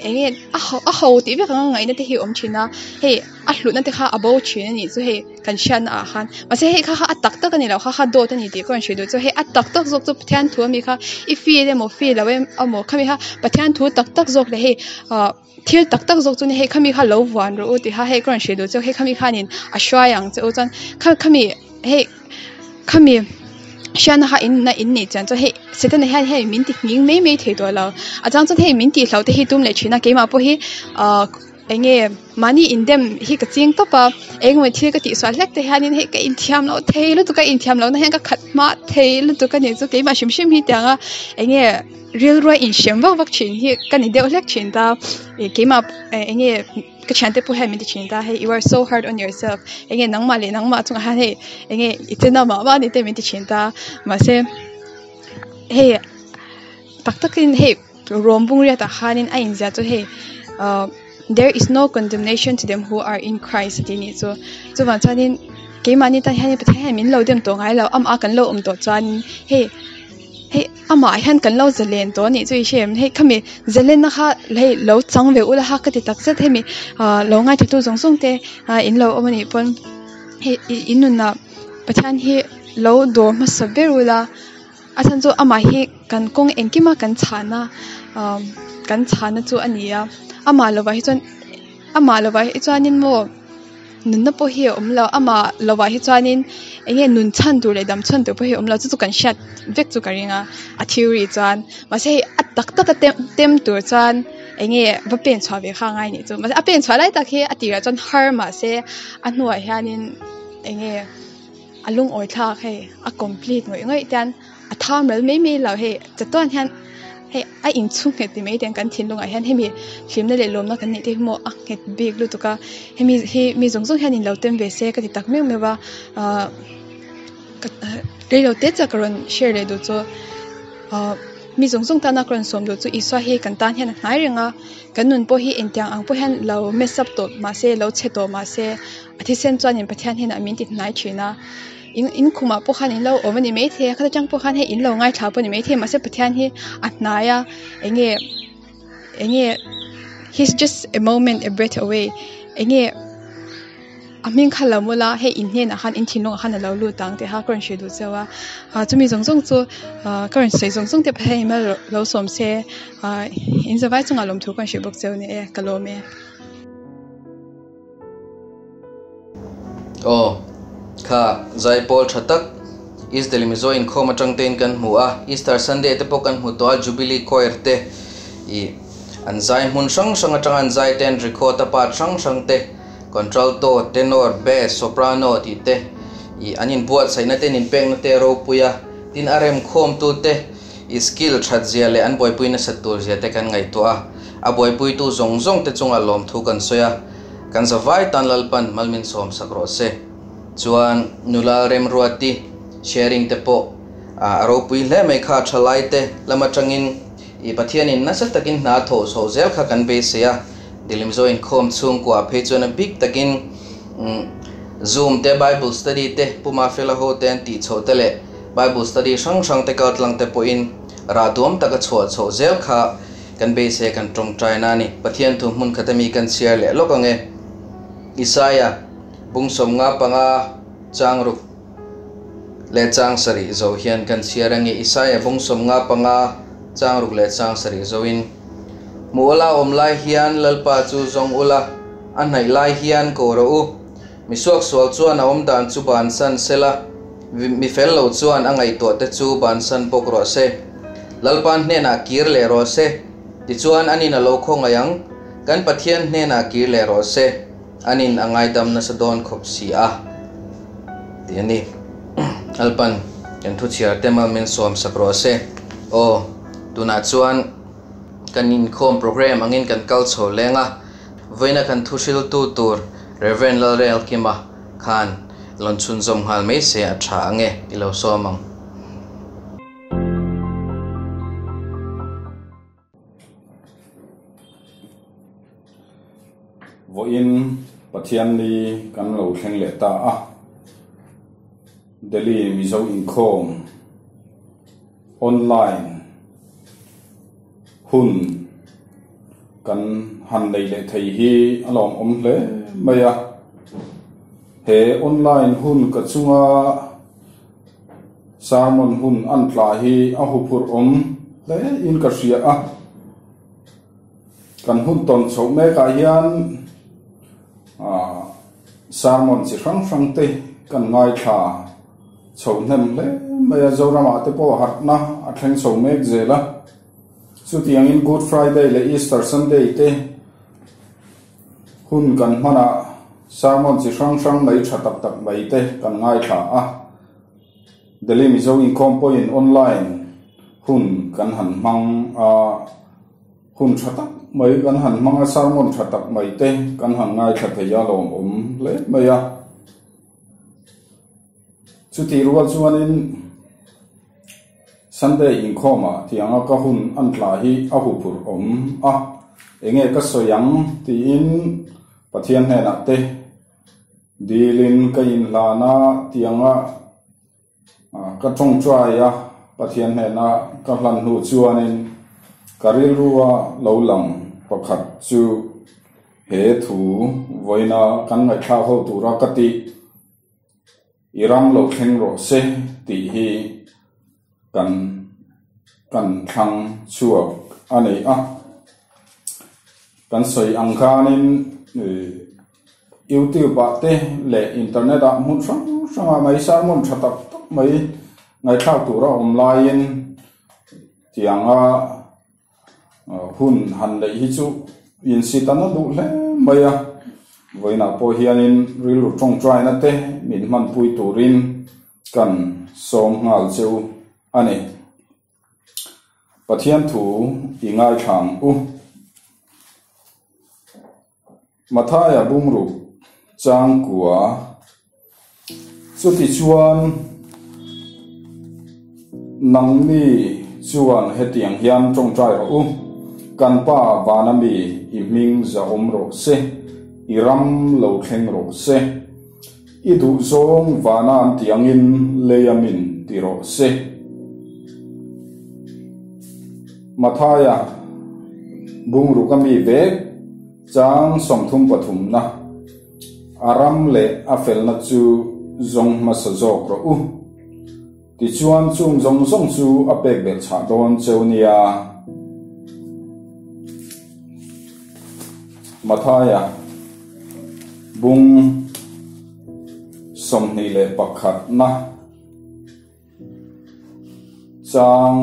eng nge a ho a ho tih vek ang a ngaihna te hi a awm thin a hei a hlutna te kha a bo thin a nih chu hei kan hriatna ah khan mahse hei kha kha a tak tak a ni lo kha kha dawt a ni tih ka rawn hrilh duh chu hei a tak tak zawk chu Pathian thu ami kha i feel emaw feel lo emaw khami kha Pathian thu tak tak zawk leh hei ah. Thil tak tak zawk chu ni hei khami kha lo vuan rawh u tiha hei ka rawn hrilh duh chu hei khami khanin a hruai ang che u chuan kha khami hei khami hriatna kha in na in nih chian chuan hei setana hian hei min ti nghing mai mai thei tawh lo a chang chuan hei min tih hlauh te hi tum leh thin a keimah pawh hi ahh eng nge mahni indem hi ka ching tawp a eng emaw thil ka tihsual hlek te hianin hei ka inthiam loh thei lutuk a inthiam lohna hian ka khat hma thei lutuk a nih chu keimah hrim hrim hi tiang a eng nge. Rilrua inhrem vak vak thin hi ka ni deuh hlek thin ta ih keimah eng nge ka thiante pawh hian min ti thin ta hei you are so hard on yourself eng nge nangmah leh nangmah chungah hian hei eng nge i che na mah mah ni te min ti thin ta mahse hei tak takin hei rawm bung riatah khanin a inziah chu hei ah there is no condemnation to them who are in Christ tih nih chu chuvang chuanin keimahni tan hian Pathian hian min lo dem tawh ngai lo amah kan lo awm tawh chuanin hei. Hei amah hian kan lo zalen tawh a nih chu i hria em hei khami zalenna kha hei lo chang ve ula kha ka ti tak zet hemi ah lo ngaithla tu zawng zawng te ah in lo awm a nih pawn hei in nunah Pathian hi lo dawr hmasa ber ula a chhan chu amah hi kan kawng engkima kan chhahna ah kan chhahna chu a ni a amah lovah hi chuan amah lovah hi chuanin maw. Nunna pawh hi a awm lo amah lovah hi chuanin eng nge nun chhan tur leh dam chhan tur pawh hi a awm lo chu chu kan hriat vek chu ka ring a a theory chuan mahse hei a tak tak a tem tem tur chuan eng nge va pen chhuah ve kha a ngai nih chu mahse a pen chhuah lai tak hi a tirah chuan har mahse a hnuah hianin eng nge a lungawi thlak hei a complete ngawih ngawih te hian. A tham ral mai mai lo hei chatuan hian hei a inchhung nghet ti mai te kan thinlungah hian hemi hlimna leh lawmna kan neih te hi maw a nghet bik lutuk a hemi hi mi zawng zawng hian in lo tem ve se ka ti tak meuh meuh a ahh reilo te chiah ka rawn share leh duh chu ahh mi zawng zawng tana ka rawn sawm duh chu Isua hi kan tan hian a hnai reng a kan nun pawh hi engtiang ang pawh hian lo mess up tawh mahse lo chhe tawh mahse a thisen chuanin Pathian hian a min ti hnai thin a. In in khumah pawh khan in lo awm a ni maithei a khata tang pawh khan hei in lo ngaithla pawh a ni maithei mahse Pathian hi a hnai a eng nge eng nge he is just a moment a breath away eng nge a hming kha lo mawlh a hei in hnenah khan in thinlungah khan a lo lut ang tih kha ka rawn hrilh duh cheu a ah chumi zawng zawng chu ah ka rawn sawi zawng zawng te Pathian in lo sawm se ah in zavai chungah lawmthu ka rawn hrilh bawk cheu a ni e ka lawm e. Aw, kha zaipawl tha tak East Delhi Mizo inkhawm atang tein kan hmu a, Easter Sunday te pawh kan hmu tawh a, Jubilee Choir te ih an zai hmun hrang hrang atanga an zai te an record a part hrang hrang te Contralto, Tenor, Bass, Soprano tih te ih an inbuatsaihna te an inpekna te a ropui a, tin a remkhawmtu te ih skill that zia leh an buaipui nasat tur zia te kan ngaihtuah a, a buaipuitu zawng zawng te chungah lawmthu kan sawi a, kan zavai tan Lalpan malmin sawm sak rawh se. Chuan nula Remruati sharing te pawh a ropui hle mai kha thalai te lam atangin ih Pathianin nasa takin hna a thawh chhoh zel kha kan beisei a, Dilimzo inkhawm chhungkua phei chuan a bik takin Zoom te Bible study te Pu Mafela ho te an tih chhoh te leh Bible study hrang hrang te kaltlang te pawhin rah duam taka chhuah chhoh zel kha kan beisei kan tawngtai na a ni. Pathian thu hmun khat ami kan chhiar leh lawk ang e. Isaia bung 55 chang ruk leh chang sarih zo hian kan chhiar ang e. Isaia bung 55 chang ruk leh chang sarih zoin, Hmuh ula awm lai hian Lalpa chu zawng ula, a hnaih lai hian ko rawh u. Mi suaksual chuan a awm dan chu bansan sela, mi fel lo chuan a ngaihtuah te chu bansan bawk rawh se. Lalpa hnenah kir leh rawh se, tichuan anin a lo khawngaih ang. Kan Pathian hnenah kir leh rawh se, anin a ngaidam nasa dawn khawp si a, tih a ni. Lalpan kan thuchhiar te malmin sawm sak rawh se. Aw, tunah chuan. Kan inkhawm program angin kan kal chho leng a, vawiina kan thuhriltu tur Rev. Lalrelkima khan lawn chhunzawm nghal mai se a tha ang e, i lo sawm ang. Vawiin Pathianni kan lo thleng leh ta a, Delhi Mizo inkhawm Online hun kan han nei leh thei hi a lawmawm hle mai a. He online hun ka chunga sermon hun an tla hi a huphurh awm hle in ka hria a. Kan hun tawn chhoh mekah hian sermon chi hrang hrang te kan ngaithla. Chho hnem hle mai a, Zoramah te pawh harhna a thleng chho mek zel a. Chutiangin Good Friday leh Easter Sunday te hun kan hmanah sermon chi hrang hrang mai tha tak tak mai te kan ngaithla a. Delhi Mizo Inkhawm pawhin online hun kan han hmang a, hun tha tak mai kan han hmang a, sermon tha tak mai te kan han ngaithla thei a lawmawm hle mai a. Chutih rual chuanin Sunday inkhawmah tianga ka hun an tla hi a huphurh awm a, enge ka sawi ang tiin Pathian hnenah te dilin ka inhlan a, tianga ka tawngtai a, Pathian hnena ka hlan hnu chuanin ka rilrua lo lang pakhat chu he thu vawiina kan ngaihthlak ho tura ka tih. I ram lo thleng rawh se tih hi kan kan thlang chhuak a ni a. Kan sawi ang khanin YouTube ah te leh internet ah hmun hrang hrang ah mai sermon tha tak tak mai ngaihthlak tur a awm laiin tianga Hun han neih hi chu insit an a duh hle mai a, vawiinah pawh hianin rilru tawngtaina te min hmanpui turin kan sawm nghal che u a ni. Pathian thu i ngaithla ang u. Mathaia bungruk changkua chutichuan nangni chuan hetiang hian tawngtai rawh u, Kan Pa vana mi i hming zahawm rawh se, i ram lo thleng rawh se, i duhzawng vana an tih angin lei a min ti rawh se. Mathaia bungruk a mi vek chang 33 na a ram leh a felna chu zawng hmasa zawk rawh u. Tichuan chung zawng zawng chu a pek belh chhah dawn cheu nia. Mathaia bung. 21 na chang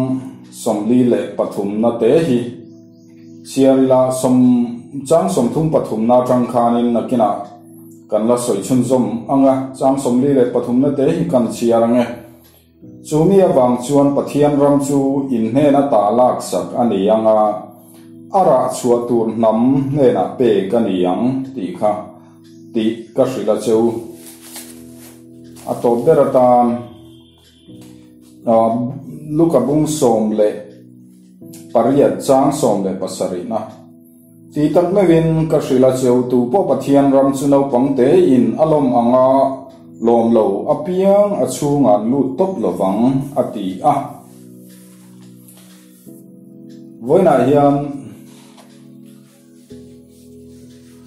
43 na te hi chiarila som chang 33 na tang khanin nakina kan la soi chun zom anga chang 43 na te hi kan chiarange chumi awang chuan Pathian ram chu in hne na ta lak sak ani anga ara chua tur nam hne na pe ka ni ang ti kha ti ka hrila cheu a to beratan luka bung som le pariat chang som le pasari na ti tak mewin ka hrila cheu tu po Pathian ram chu no pangte in alom anga lom lo apiang a chunga lu top lovang ati a voina hian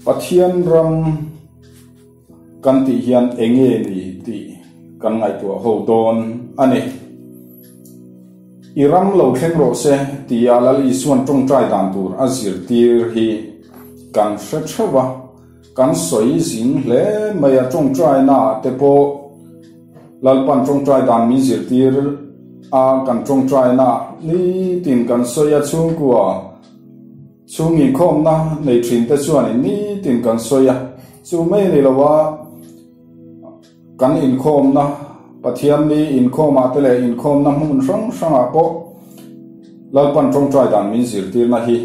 Pathian ram kan ti hian enge ni ti kan ngai tu ho don ani iram lo thleng ro se ti alal isuan tong trai dan tur azir tir hi kan hre thewa kan soi zing hle mai a tong trai na te po lalpan tong trai dan mi zir tir a kan tong trai na ni tin kan soya chung kwa chungi khom na nei thin te chuan ni tin kan soya chu mai ni lawa kan in khom na Pathian ni in khoma te le in khom na hmun hrang hranga po lalpan tong trai dan min zir tir na hi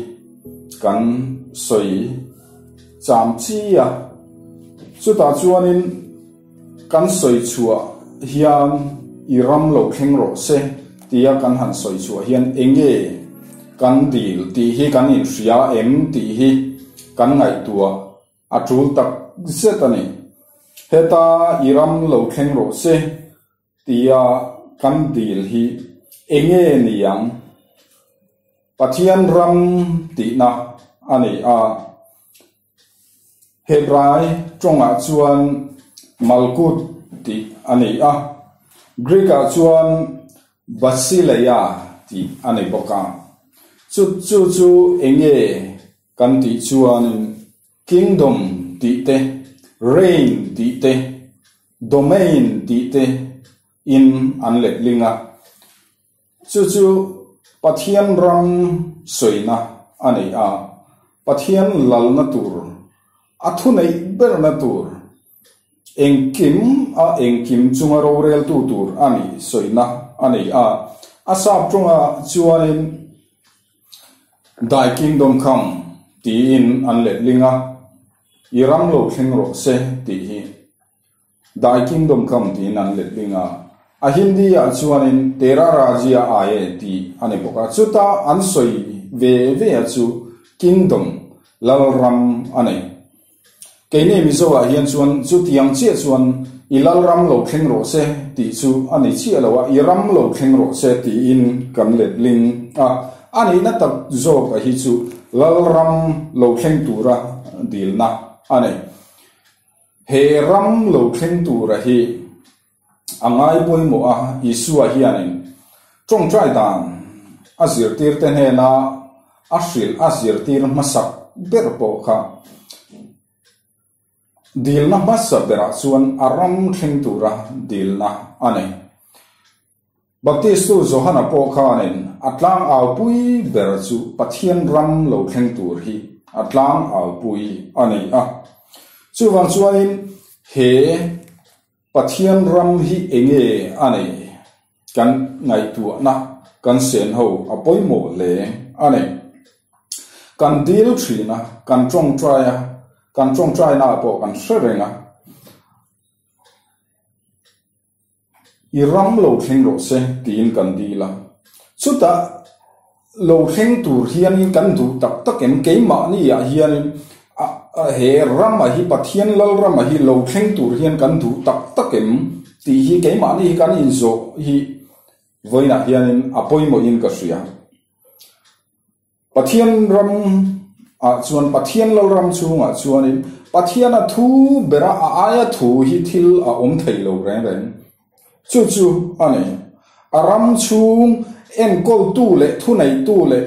kan soi cham chi a chu ta chuanin kan soi chua hian i ram lo thleng ro se tia kan han soi chua hian enge kan dil ti hi kan in hria em ti hi kan ngai tua a tul tak zet ani heta i ram lo thleng ro se tia kan dil hi enge niang Pathian ram ti na ani a Hebrai tonga chuan Malkut ti ani a Greek a chuan Basileia ti ani boka chu chu chu enge kan ti chuan kingdom ti te reign ti te domain ti te in an let linga chu chu Pathian ram soina ani a Pathian lal na tur athu nei ber na tur engkim a engkim chunga ro rel tu tur ani soina ani a asap chunga chuanin Thy kingdom come ti in an let linga iram lo thleng ro se ti hi Thy kingdom come ti in an let linga a Hindi a chuanin tera rajya aaye ti ani boka chuta an soi ve ve a chu kingdom lalram ani keini mizo a hian chuan chu tiang che chuan i lalram lo thleng ro se ti chu ani chi alowa i ram lo thleng ro se ti in kan let ling a ani na tak zawk a hi chu lalram lo thleng tura dilna ani he ram lo thleng tura hi angai poimo a Isua hianin tong trai dan a zir tir te hne na a hril a zir tir hmasak ber pawh kha dilna hmasa berah chuan a ram thleng tura dilna ani Baptistu Johana pawh khanin a tlang au pui ber chu Pathian ram lo thleng tur hi a tlang au pui ani a chuwang chuanin he Pathian ram hi enge ani kan ngai tu na kan sen ho a poimo le ani kan dil thina kan tong trai a kan tong trai na po kan hrerenga i ram lo thleng ro se tin kan dila chuta lo thleng tur hian in kan du tak tak em keima ni a hian a he ram a hi Pathian lal ram a hi lo thleng tur hian kan du tak tak em ti hi keima ni kan in zo hi voina hian in a poimo in ka hria Pathian ram a chuan Pathian lal ram chunga chuan in Pathian a thu bera a aia thu hi thil a om thei lo reng reng chu chu ani a ram chung en kol tu le thu nei tu le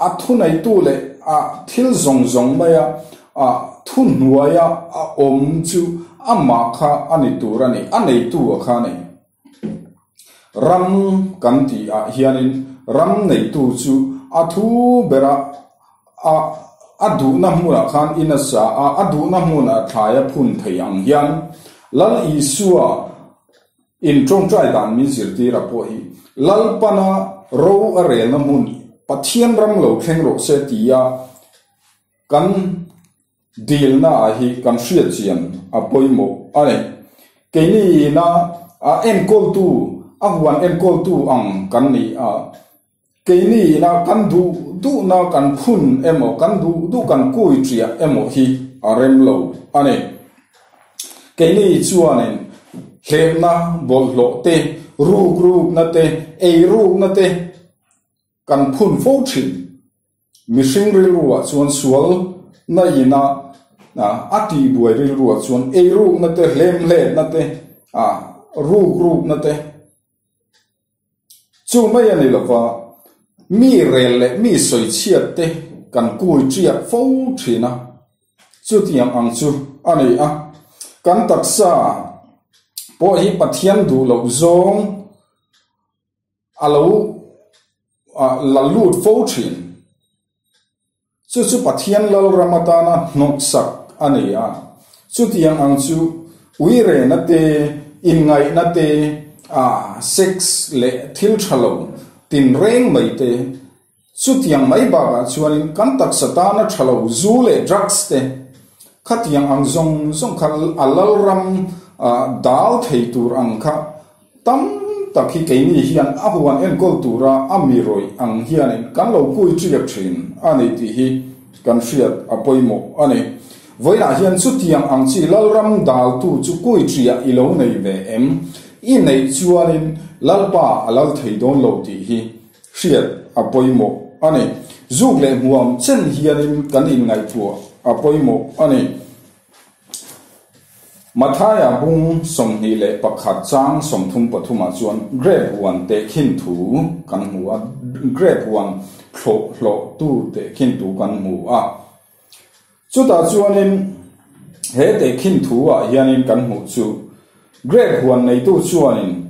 a thu nei tu le a thil zong zong maya a Thuhnuaia a awm chu amah kha a ni tur a ni, a neitu a kha a ni. Ram kan tih ah hianin ram neitu chu a thu bera a a duhna hmunah khan in a sa a, a duhna hmunah thlai a phun thei ang hian Lal Isua in tawngtai dan min zirtir a pawh hi Lalpana ro a relna hmun Pathian ram lo thleng rawh se tia Kan dilna ah hi kan hriat chian a pawimawh a ni. Keini ina a enkawltu, a huan enkawltu ang kan ni a, keini ina kan duh duhna kan phun emaw, kan duh duh kan kui ṭiah emaw hi a rem lo a ni. Keini chuanin hlehna bawlhhlawh te, rukrukna te, eirukna te, Kan phun fo thin. Mihring rilruah chuan sual na ina a tihbuai rilruah chuan eirukna te, hlemhletna te, rukrukna te chu mai a ni lova, mi rel leh mi sawichhiat te kan kui ṭiak fo thin a. Chutiang ang chu a ni a. Kan taksa pawh hi Pathian duh loh zawng A lo la lut fo thin. Chu chu Pathian Lalram atana hnawksak a ni a. Chutiang ang chu uirena te, inngaihna te, sex leh thil tha lo tinreng mai te, chutiang mai bakah chuanin kan taksa tana tha lo zu leh drugs te, khatiang ang zawng zawng kha a Lalram dal thei tur ang kha Tam tak hi keini hian a huan enkawl tura a mi rawih ang hianin kan lo kui ṭiak ṭhin a ni tih hi kan hriat a pawimawh a ni. Vawiinah hian chutiang ang chi Lalram daltu chu kui ṭiah i lo nei ve em? I neih chuanin Lalpa a lal thei dawn lo tih hi hriat a pawimawh a ni. Zuk leh hmuam chen hianin kan inngaihtuah a pawimawh a ni. Mathaia bung 21 chang 33 ah chuan grape huan tehkhin thu kan hmu a, grape huan thlawh hlawhtu tehkhin thu kan hmu a. Chutah chuanin he tehkhin thu ah hianin kan hmuh chu grape huan neitu chuanin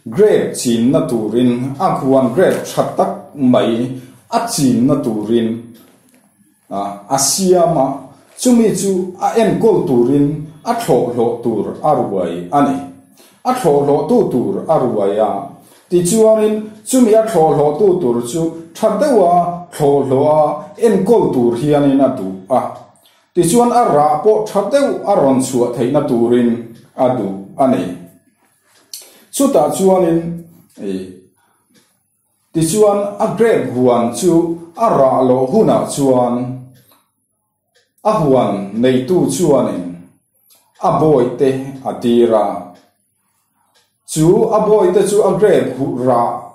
grape chinna turin a huan grape tha tak mai a chinna turin A siam a, chumi chu a enkawl turin a thlawhhlawh tur a ruai a ni. A thlawhhlawhtu tur a ruai a, tichuanin chumi a thlawhhlawhtu tur chu tha deuha thlawhhlawh a enkawl tur hianin a duh a. Tichuan a rah pawh tha deuh a rawn chhuah theihna turin a duh a ni. Chutah chuanin Tichuan, a grape huan chu a rah loh hunah chuan a huan neitu chuanin a bawihte a tir a. Chu a bawihte chu a grape rah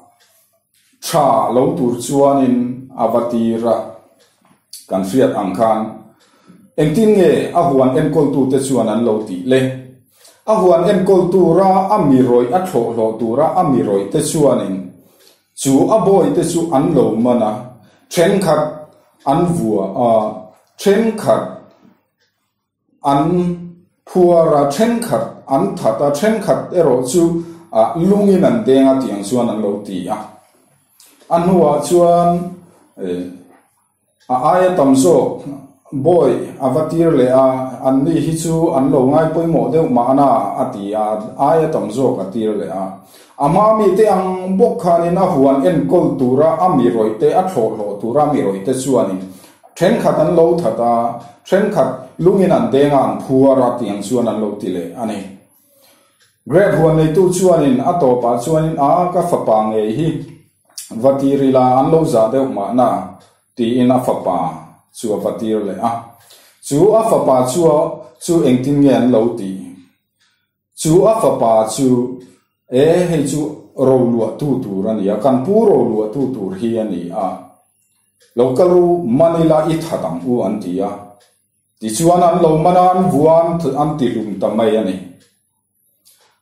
tha lo tur chuanin a va tir a. Kan hriat ang khan engtin nge a huan enkawltute chuan an lo tih le? A huan enkawl tura a mi rawih a thlawhhlawh tura a mi rawih te chuanin chu a bawi te chu an lo man a, thenkhat an vua a, thenkhat an phuar a, thenkhat an that a, thenkhat erawh chu lungin an deng a tih ang chuan an lo ti a. A hnuah chuan A aia tam zawk bawi a va tir leh a, anni hi chu an lo ngai pawimawh deuh mahna a ti a, aia tam zawk a tir leh a. A hma mite ang bawk khanin a huan enkawl tura a mi rawih te, a thlawhhlawh tura mi rawih te chuanin thenkhat an lo that a, thenkhat lungin an deng a, an phuar a tih ang chuan an lo ti leh a ni. Grape huan neitu chuanin a tawpah chuanin a ka fapa ngei hi Va tir ila an lo zah deuh mahna tiin a fapa chu a va tir leh a. Chu a fapa chu chu engtin nge an lo tih? Chu a fapa chu e hei chu roluahtu tur a ni a, kan pu roluahtu tur hi a ni a, lo kal u man ila i that ang u an ti a. Tichuan an lo man a, an vuan an ti hlum ta mai a ni.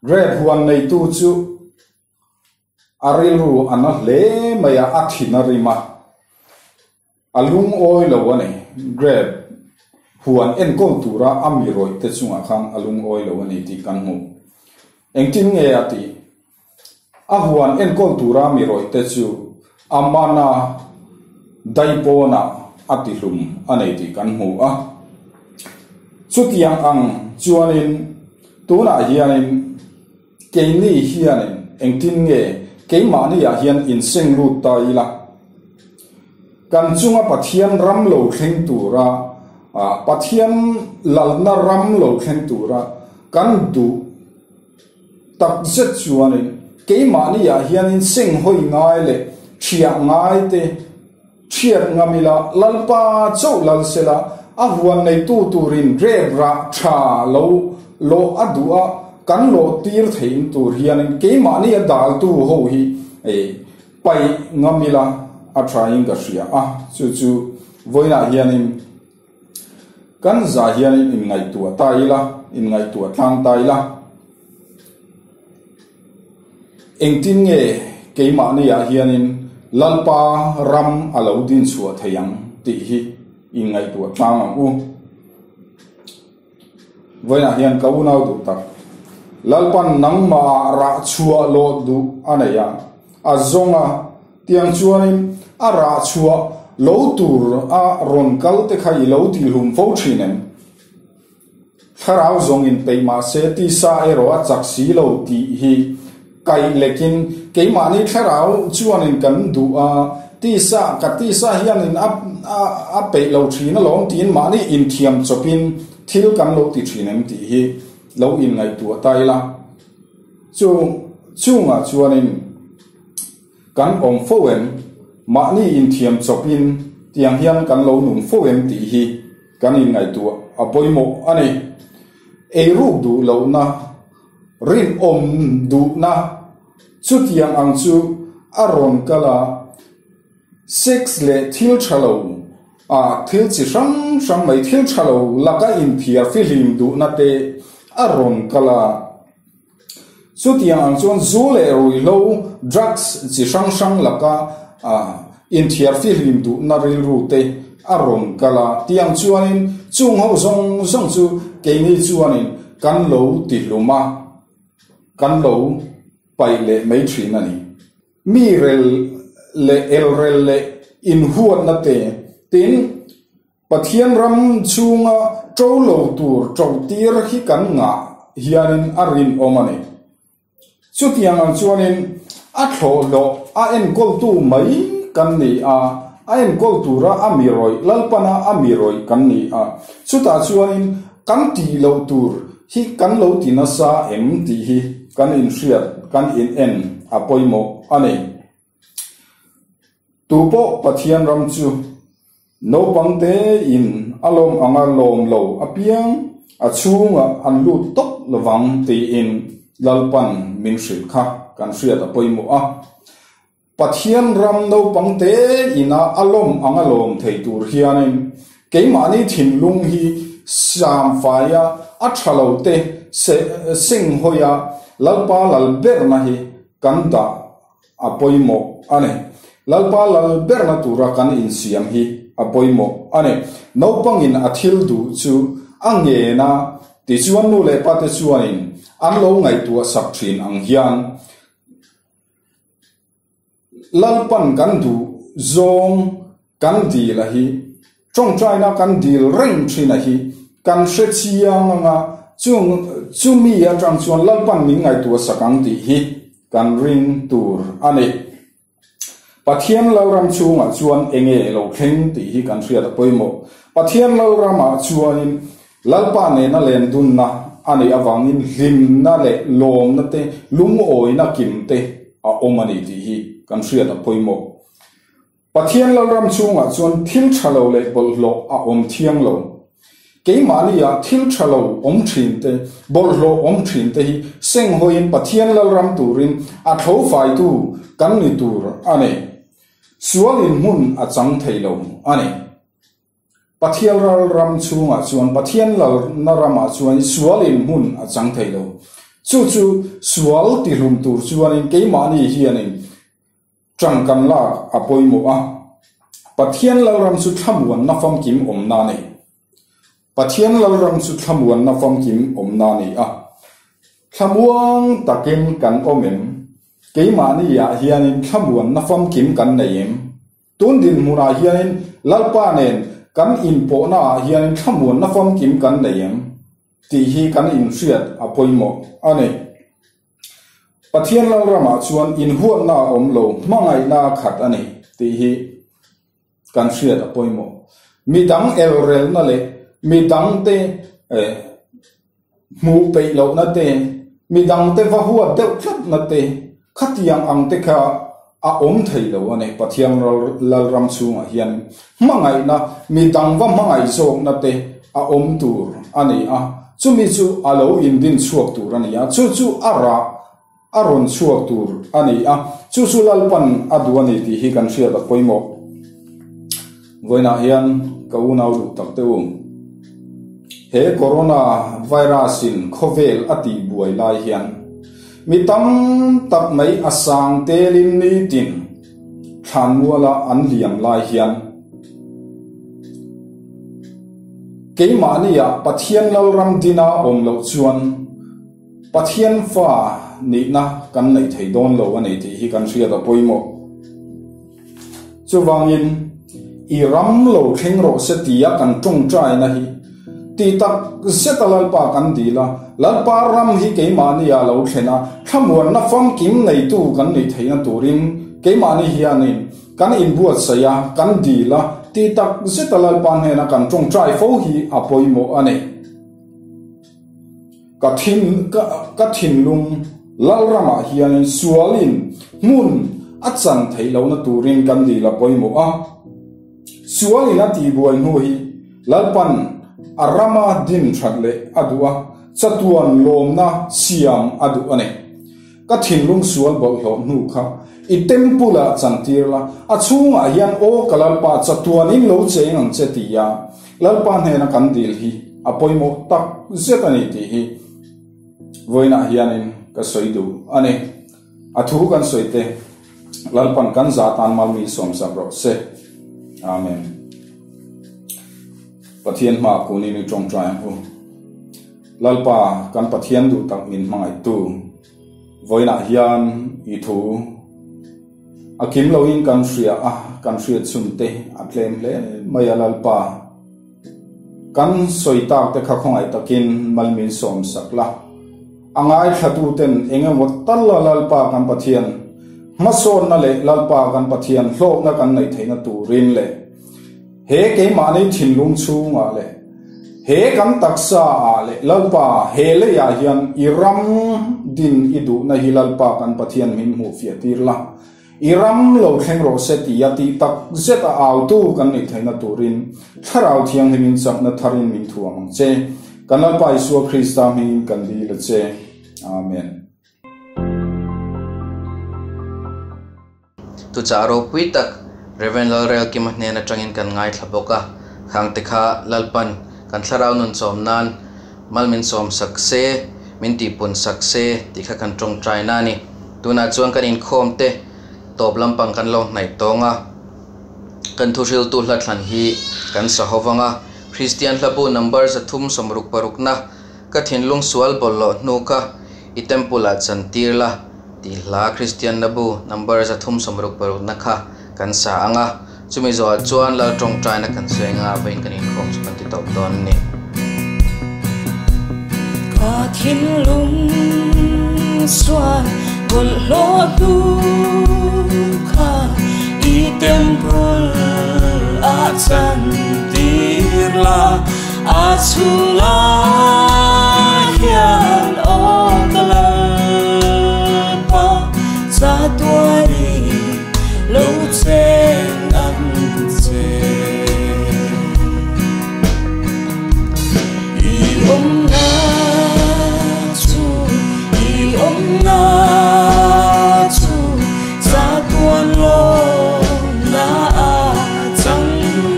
Grape huan neitu chu A rilru a na hle mai a, a thin a rim a, a lungawi lo a ni. Grape Huan enkawl tura a mi rawih te chungah khan a lungawi lo a ni tih kan hmu. Engtin nge a tih? A huan enkawl tura mi rawih te chu a man a, daipawnah a tihlum a nei tih kan hmu a. Chutiang ang chuanin tunah hianin keini hianin engtin nge keimahniah hian inseng lut ta ila? Kan chunga Pathian ram lo thleng tura, Pathian lalna ram lo thleng tura kan duh Takzet chuanin keimahniah hianin senghawi ngai leh thiah ngai te thiat ngam ila, Lalpa chauh lal sela, a huan neitu turin rep rah tha lo lawh a duh a, kan lawh tir theih tur hianin keimahni a daltu ho hi paih ngam ila a thain ka hria a, chu chu vawiinah hianin Kan zah hianin inngaihtuah ta ila, inngaihtuah tlang ta ila. Engtin nge keimahniah hianin Lalpa ram a lo din chhuah thei ang tih hi inngaihtuah tlang ang u. Vawiinah hian ka unau duh tak, Lalpan nangmah rah chhuah lawh duh a nei a, a zawng a, tiang chuanin a rah chhuah lo tur a rawn kal te kha i lo tihhlum fo thin em? Thlarau zawng in peih mah se tisa erawh a chak si lo tih hi kaih lekin keimahni thlarau chuanin kan duh a, tisa ka tisa hianin a a peih lo thin alawm tiin mahni inthiam chawpin thil kan lo ti thin em tih hi lo inngaihtuah ta ila. Chu chungah chuanin kan awm fo em? Mahni inthiam chawpin tiang hian kan lo nung fo em tih hi kan inngaihtuah a pawimawh a ni. Eiruk duh lohna, rinawm duhna chutiang ang chu a rawn kal a, sex leh thil tha lo ah thil chi hrang hrang mai thil tha lo laka inthiar fihlim duhna te a rawn kal a. Chutiang ang chuan zu leh ruihhlo, drugs, chi hrang hrang laka inthiar fihlim duhna rilru te a rawn kal a. Tiang chuanin chung ho zawng zawng chu keini chuanin kan lo tihlum a, kan lo paih leh mai thin a ni. Mi rel leh elrel leh inhuatna te, tin, Pathian ram chhunga ṭo lo tur ṭo tir hi kan ngah hianin a rinawm a ni. Chutiang ang chuanin a thlawhhlawh a enkawltu mai kan ni a, a enkawl tura a mi rawih, Lalpana a mi rawih kan ni a. Chutah chuanin kan tih loh tur hi kan lo ti nasa em tih hi kan inhriat, kan inen a pawimawh a ni. Tupawh Pathian ram chu naupang tein a lawm anga lawm lo apiang a chhungah an lut tawp lovang tiin Lalpan min hrilh kha kan hriat a pawimawh a. Pathian ram naupang teina a lawm anga lawm thei tur hianin keimahni thinlung hi samfaia a tha lo te senghawi a Lalpa lal berna hi kan dah a pawimawh a ni. Lalpa lal berna tura kan insiam hi a pawimawh a ni. Naupangin a thil duh chu a ngen a, tichuan nu leh pate chuanin an lo ngaihtuah sak thin ang hian Lalpan kan duh zawng kan dil a hi, tawngtaina kan dil reng thin a hi kan hre chiang anga chung chumi atang chuan Lalpan min ngaihtuah sak ang tih hi kan ring tur a ni. Pathian Lalram chhungah chuan enge lo thleng tih hi kan hriat a pawimawh. Pathian Lalramah chuanin Lalpa nena len dunna a neih avangin hlimna leh lawmna te, lungawina kim te a awm a ni tih hi kan hriat a pawimawh. Pathian Lalram chhungah chuan thil tha lo leh bawlhhlawh a awm thiang lo. Keimahniah thil tha lo awm thin te, bawlhhlawh awm thin te hi senghawiin Pathian Lalram turin a tho faitu kan ni tur a ni. Sual in hmun a chang thei lo a ni. Pathian Lalram chhungah chuan Pathian Lalna ramah chuan sual in hmun a chang thei lo. Chu chu sual tihlum tur chuanin keimahni hianin Ṭang kan lak a pawimawh a, Pathian Lalram chu thlamuanna famkim awmna a ni. Pathian lalram chu thlamuanna famkim awmna a ni a. Thlamuang takin kan awm em? Keimahni-ah hianin thlamuanna famkim kan nei em? Tun dinhmunah hianin Lalpa nen kan inpawhnaah hianin thlamuanna famkim kan nei em? Tih hi kan inhriat a pawimawh a ni. Pathian Lalramah chuan inhuatna a awm lo, hmangaihna a khat a ni tih hi kan hriat a pawimawh. Midang elrelna leh midangte hmuh peih lohna te, midangte va huat deuh tlatna te, khatiang ang te kha a awm thei lo a ni. Pathian Lalram chhungah hian hmangaihna, midang va hmangaih zawkna te a awm tur a ni a, chumi chu a lo indin chhuak tur a ni a, chu chu a rah a rawn chhuak tur a ni a, chu chu Lalpan a duh a ni tih hi kan hriat a pawimawh. Vawiinah hian ka unau duh tak te u, he Corona virus in khawvel a tih buai lai hian mi tam tak mai a sang telin nitin thlanmuala an liam lai hian keimahnia Pathian Lalram dina awm loh chuan Pathian fa nihna kan neih thei dawn lo a ni tih hi kan hriat a pawimawh. Chuvangin, i ram lo thleng rawh se tia kan tawngtaina hi tih tak zeta Lalpa kan dil a, Lalpa ram hi keimahni ah lo thlen a, thlamuanna famkim neitu kan nih theihna turin keimahni hianin kan inbuatsaih a, kan dil a, tih tak zeta Lalpa hnena kan tawngtai fo hi a pawimawh a ni. Ka thin ka thinlung Lalramah hianin sualin hmun a chan theih lohna turin kan dil a pawimawh a. Sualin a tihbuai hnu hi Lalpan a rama din that leh a duh a, chatuan lawmna siam a duh a ni. Ka thinlung sual bawlhhlawh hnu kha i temple ah chantir la, a chhungah hian aw ka Lalpa chatuanin lo cheng ang che tia Lalpa hnena kan dil hi a pawimawh tak zet a ni tih hi vawiinah hianin ka sawi duh a ni. A thu kan sawi te Lalpan kan za tan malmi sawmsak rawh se. Amen. Pathian hmaah kunin i tawngtai ang u. Lalpa, kan Pathian duh tak min hmangaihtu, vawiinah hian i thu a kim loin kan hria a, kan hriat chhun te a tlem hle mai a Lalpa. Kan sawi tak te kha khawngaih takin mal min sawm sak la. A ngaithlatu ten eng emaw tal a Lalpa kan Pathian hmasawnna leh Lalpa kan Pathian hlawkna kan neih theihna turin leh he keimahni thinlung chhungah leh He kan taksa ah leh Lalpa he lei ah hian i ram din i duhna hi Lalpa kan Pathian min hmuh fiah tir la, i ram lo thleng rawh se ti a tih tak zet a autu kan nih theihna turin Thlarau Thianghlim in chakna tharin min thuam ang che. Kan Lalpa Isua Krista hmingin kan dil a che. Amen. Tuchah ropui tak Rev. Lalrelkima hnen atangin kan ngaithla bawk a, khangte kha Lalpan kan thlarau nun chawm nan mal min sawm sak se, min tihpun sak se tih kha kan tawngtai na a ni. Tunah chuan kan inkhawm te tawp lampang kan lo hnaih tawng a, kan thuhriltu hlathlan hi kan sa ho vang a, Kristian hlabu number 366 na ka thinlung sual bawlhhlawh hnu kha i temple ah chantir la tih hla Kristian na bu number 366 na kha kan sa ang a, chumi zawhah chuan Lal tawngtaina kan sawi anga vawiin kan inkhawm chu kan ti tawp dawn a ni. Ka thinlung sual bawlhhlawh hnu kha i temple ah chantir la. A chhungah hian aw ka Lalpa chatuani lo cheng ang che. I awmna chu, i awmna chu chatuan lawmna a chang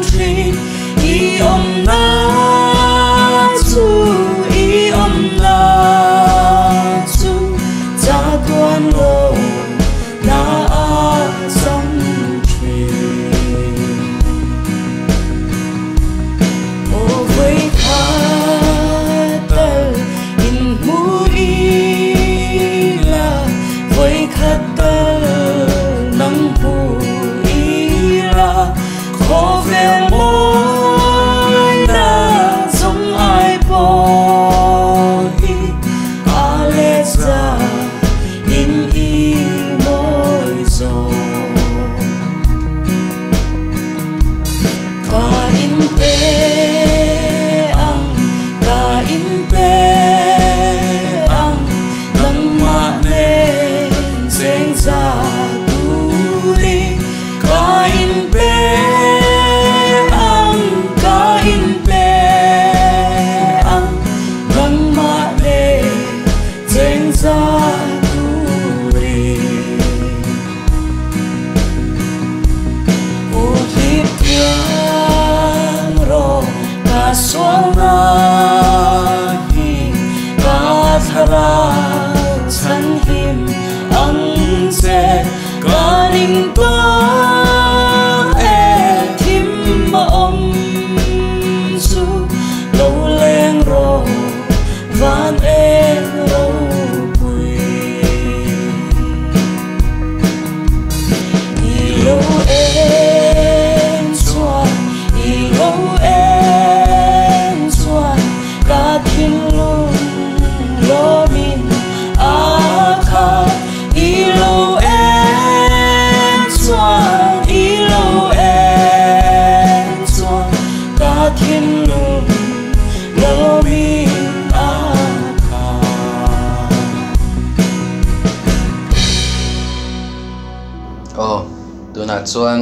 thin. I awmna chu, i thlarau chhan him ang che ka ning tawh e thim a awm chu lo leng rawh van eng ropui I lo en chuan i lo en chuan ka thinlung lawmin a khat I lo en chuan i lo en chuan ka thinlung lawmin a khat. Aw, tunah chuan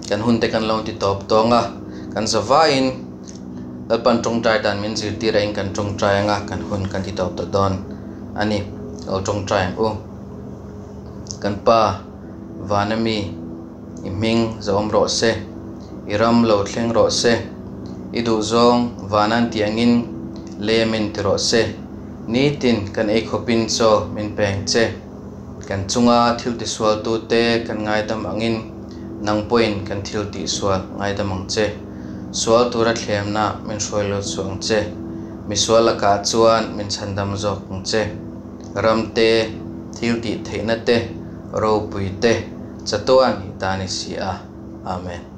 kan hun te kan lo ti tawp tawng a, kan zavaiin Lalpan tawngtai dan min zirtir aiin kan tawngtai anga kan hun kan ti tawp ta dawn a ni. Lo tawngtai ang u. Kan Pa, Vana mi, i hming zahawm rawh se, i ram lo thleng rawh se, i duhzawng Vana'n tih angin lemin ti rawh se, nitin kan ei khawpin chaw min peng che. Kan chunga thil tisualtute kan ngaidam angin nang pawhin kan thil tihsual ngaidam ang che. Sual tura thlemna min hruai lut suh ang che. Misual lakah chuan min chhandam zawk ang che. Ram te, thil tih theihna te, ropui te, chatuan i ta ni si a. Amen.